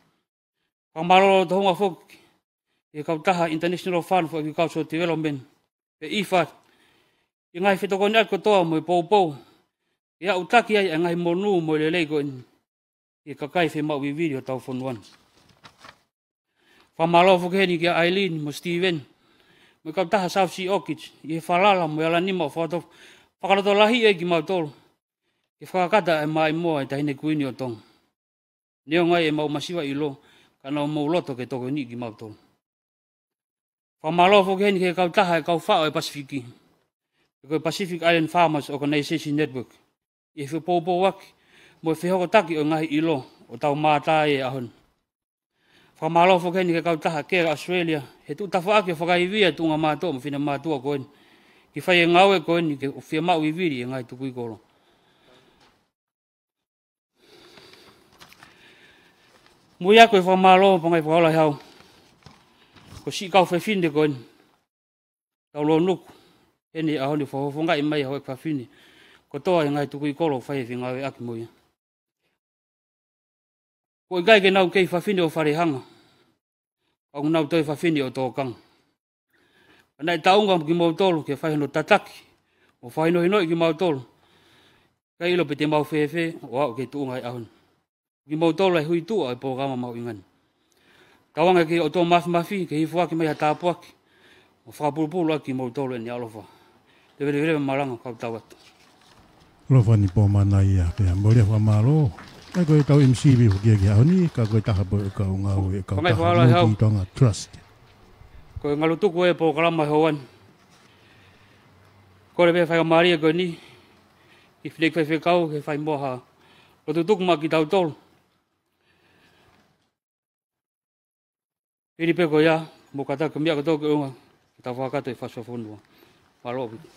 Fakamālō loto houngaʻia foki ki he kautaha International Fund for Agricultural Development, pe IFAD, ʻi he ngaahi fetokoniʻaki kotoa mo e poupou ke aʻutaki ai ʻa e ngaahi monū mo e lelei ko eni ki he kakai fiemaʻu vivili ʻo hotau fonua ni. Fakamālō foki heni kia Aileen mo Steven mo e kautaha South Sea Orchid ʻi he falala mo e alanima ʻo fakato-, fakalotolahiʻi ai kimautolu ke fakakata e maʻimoa ʻa e Taʻahine Kuini ʻo Tonga. Neongo ʻemau masiva ʻilo, ka naʻa mou loto ke tokoniʻi kimautolu. Fakamālō foki heni ki he kautaha ʻo e kau faʻo ʻo e Pasifiki, pe ko e Pacific Island Farmers Organization Network, ʻi he fepoupouaki mo e fehokotaki ʻo e ngaahi ʻilo ʻo tau mātā he ʻaho ni. Fakamālō foki heni ki he kautaha Care Australia he tuʻu tafaʻaki ʻo fakaivia e tuʻunga mātuʻa mo finemātuʻa ko eni ke fai e ngāue ko eni ke fiemaʻu vivili e ngaahi tukui kolo. Mui ʻa e fakamālō, Pangai Fakalahi Hau, ko siʻi kau fefine ko eni ʻoku tau lōnuku heni he ʻaho ni, fakafofongaʻi mai ʻa e houʻeiki fafine kotoa ʻi he ngaahi tukui kolo ʻoku fai e fengāueʻaki mo ia. ʻOku ʻikai ke nau kei fafine ʻo Falehanga, ka ʻoku nau toe fafine ʻo Tokanga. Ka naʻe taʻunga mo kimoutolu ke fai hono tataki mo fakahinohinoʻi kimautolu, kae ʻilo pe te mau fēfē ʻo aʻu ki he tuʻunga ʻo e ʻaho ni. Kimoutolu ʻa e huituʻa ʻo e polokalama mahuʻinga ni. Tauange ki he ʻOtua Māfimafi ke hifoaki mai ha tāpuaki mo fakapulupulu ʻaki kimoutolu ʻene ʻaloʻofa. Levelevele malanga kau tau atu. Alofa ni pō mana ia pea mo e fakamālō. ʻA ia ko e kau M C vi foki ki he ʻaho ni, ka ko e taha pē ʻo e kau ngāue ʻa e kautaha Motu ʻi Tonga Trust. Ko e ngalutuku ʻo e polokalama he houa ni. Kole pē faingamālie ko eni ki he Fineʻeiki Faifekau ke fai muʻa ha lotu tuku maʻa kitautolu. Hili pē ko ia, mou kātaki meʻa kotoa ke ʻoua ke tau fakakakato e fakafonua. Mālō ʻaupito.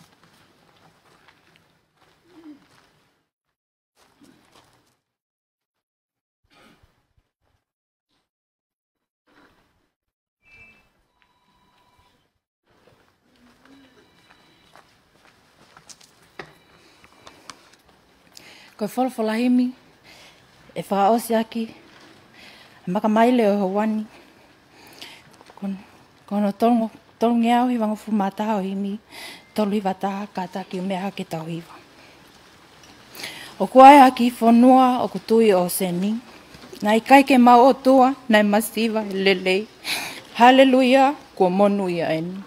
Ko e folofola himi ʻe fakaʻosi ʻaki e makamaile ʻo e houa ni, ko, ko hono tolungo-, tolungeau hivangofulu mā taha ʻo e himi, tolu hiva taha, kātaki ʻo meʻa hake tau hiva. ʻOku ʻi ai ha kiʻi fonua ʻoku tui ʻōseni. Naʻe ʻikai ke maʻu ʻOtua, naʻe masiva e lelei. Haleluia, kuo monūʻia eni.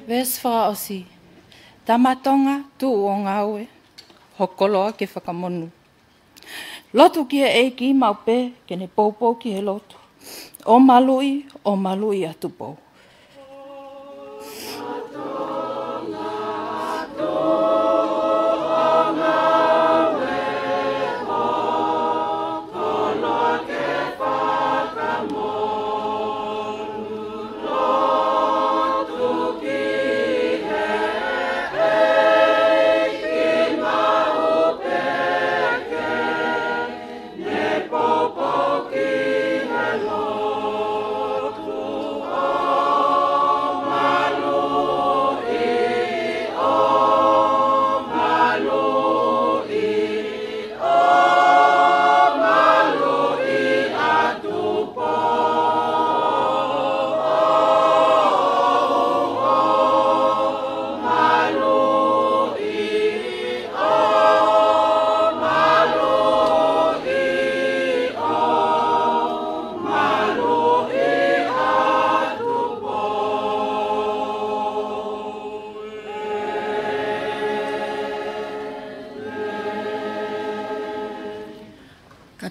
Veesi fakaʻosi. Tama Tonga, tuʻu ʻo ngāue, ho koloa ke fakamonū. Lotu ki he ʻEiki maʻu pē ke ne poupou ki he lotu. ʻO maluʻi, ʻo maluʻi ʻa Tupou.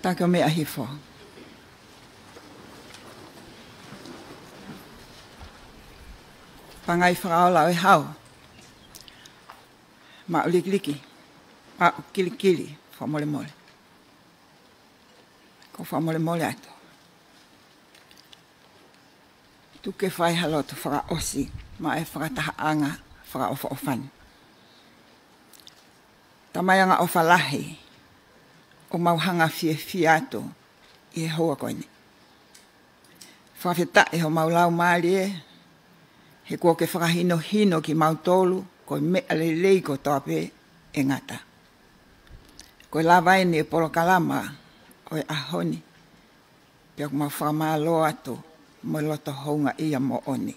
Ka ko e meʻa hifo. Pangai Fakaola ʻo e Hau. Maʻu likiliki. Maʻu kilikili. Fakamolemole. Ko e fakamolemole atu. Tuku ke fai ha lotu fakaʻosi maʻa e fakatahaʻanga fakaʻofoʻofa ni. Tamai anga ʻofa lahi, ʻoku mau hanga fiefia atu ʻi he houa ko eni. Fakafetaʻi homau laumālie, he kuo ke fakahinohino kimautolu, ko e meʻa lelei kotoa pē ʻe ngata. Ko e lava eni e polokalama ʻo e ʻaho ni, pea ʻoku mau fakamālō atu mo e loto houngaʻia moʻoni.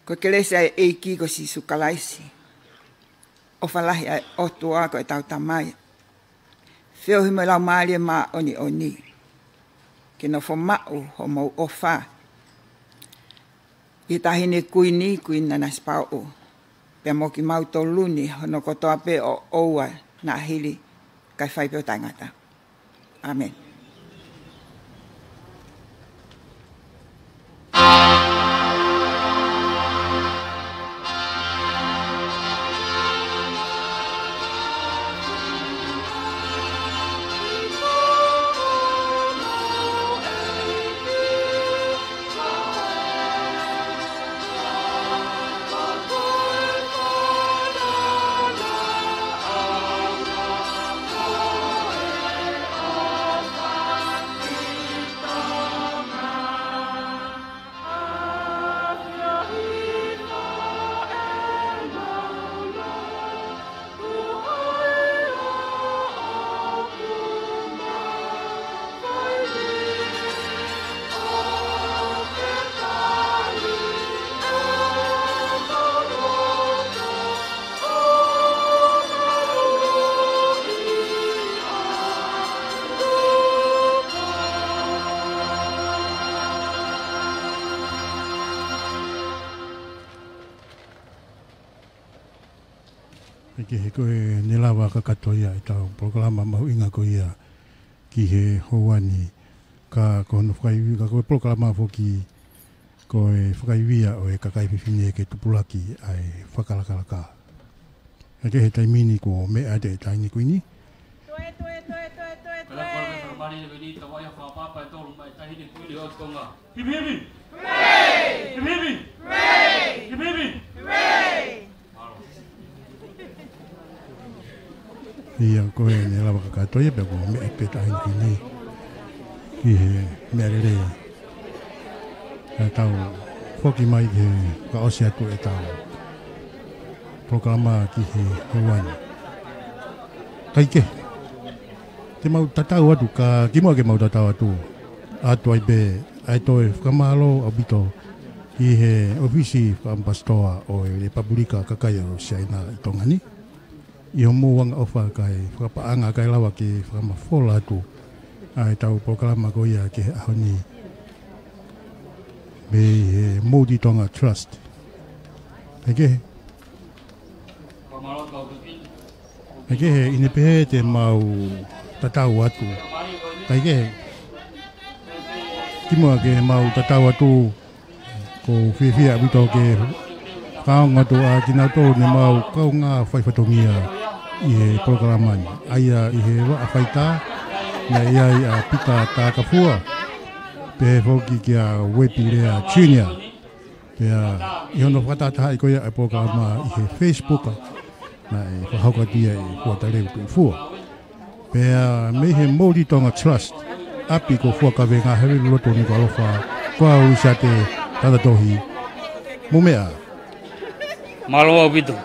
Ko e kelesi ʻa e ʻEiki ko Sīsū Kalaisi, ʻofa lahi ʻa e ʻOtua ko ʻetau Tamai, feohi mo e Laumālie Māʻoniʻoni, ke nofo maʻu homou ʻofa ʻi he Taʻahine Kuini, Kuini Nanasipauʻu, pea mo kimautolu ni hono kotoa pē ʻo ʻoua naʻa hili, kae fai pē ʻo taʻengata. ʻĀmeni. Pea ko e hā, ko ʻene lava kakato ia ʻetau polokalama mahuʻinga ko ia ki he houa ni, ka ko hono fakaivi-, ka ko e polokalama foki ko e fakaivia ʻo e kakai fefine ke tupulaki ʻa e fakalakalaka. Pea ko e taimi ni kuo meʻa atu e Taʻahine Kuini. Toe, toe, toe, toe, toe, toe. Kala kala kala mali le kuini, tau ai ha fakapapa e tolu mai Taʻahine Kuini ʻo Tonga. Hipi hipi! Hooray! Hipi hipi! Hooray! Hipi hipi! Hooray! Ia, ko ʻene lava kakato ia, pea kuo meʻa atu e Taʻahine Kuini ki he meʻa lelei. Pea tau foki mai ki he fakaʻosi atu ʻetau polokalama ki he houa ni. Kae kehe, te mau tatau atu, ka kimuʻa ke mau tatau atu, ʻoatu ai pē ʻa e toe fakamālō ʻaupito ki he ʻōfisi fakaʻamipasitoa ʻo e Lepupelika Kakai ʻo Siaina ʻi Tonga ni, ʻi hoʻomou angaʻofa kae fakapaʻanga kae lava ke fakamafola atu ʻa ʻetau polokalama ko ia ki he ʻaho ni mei he Mouldy Tonga Trust. Kae kehe, kae kehe, ʻi heʻene pehē te mau tatau atu. Kae kehe, kimuʻa ke mau tatau atu, ʻoku ou fiefia ʻaupito ke fakaongo atu ʻa kinautolu ne mau kaungā faifatongia ʻi he polokalama ni. ʻA ia ʻi he vaʻa faitā, naʻe ʻi ai ʻa Pita Takafua, pehē foki kia Uepi Lea Junior. Pea ʻi hono fakatahatahaʻi ko ia ʻa e polokalama ʻi he Facebook, naʻe fakahoko atu ia ʻe Fuataleu Tuʻifua. Pea mei he Mouldy Tonga Trust, ʻapi ko Fuakaveinga, Haveluloto Nukuʻalofa, ko au Uisiate Tatatohi. Mou meʻa ā. Mālō ʻaupito.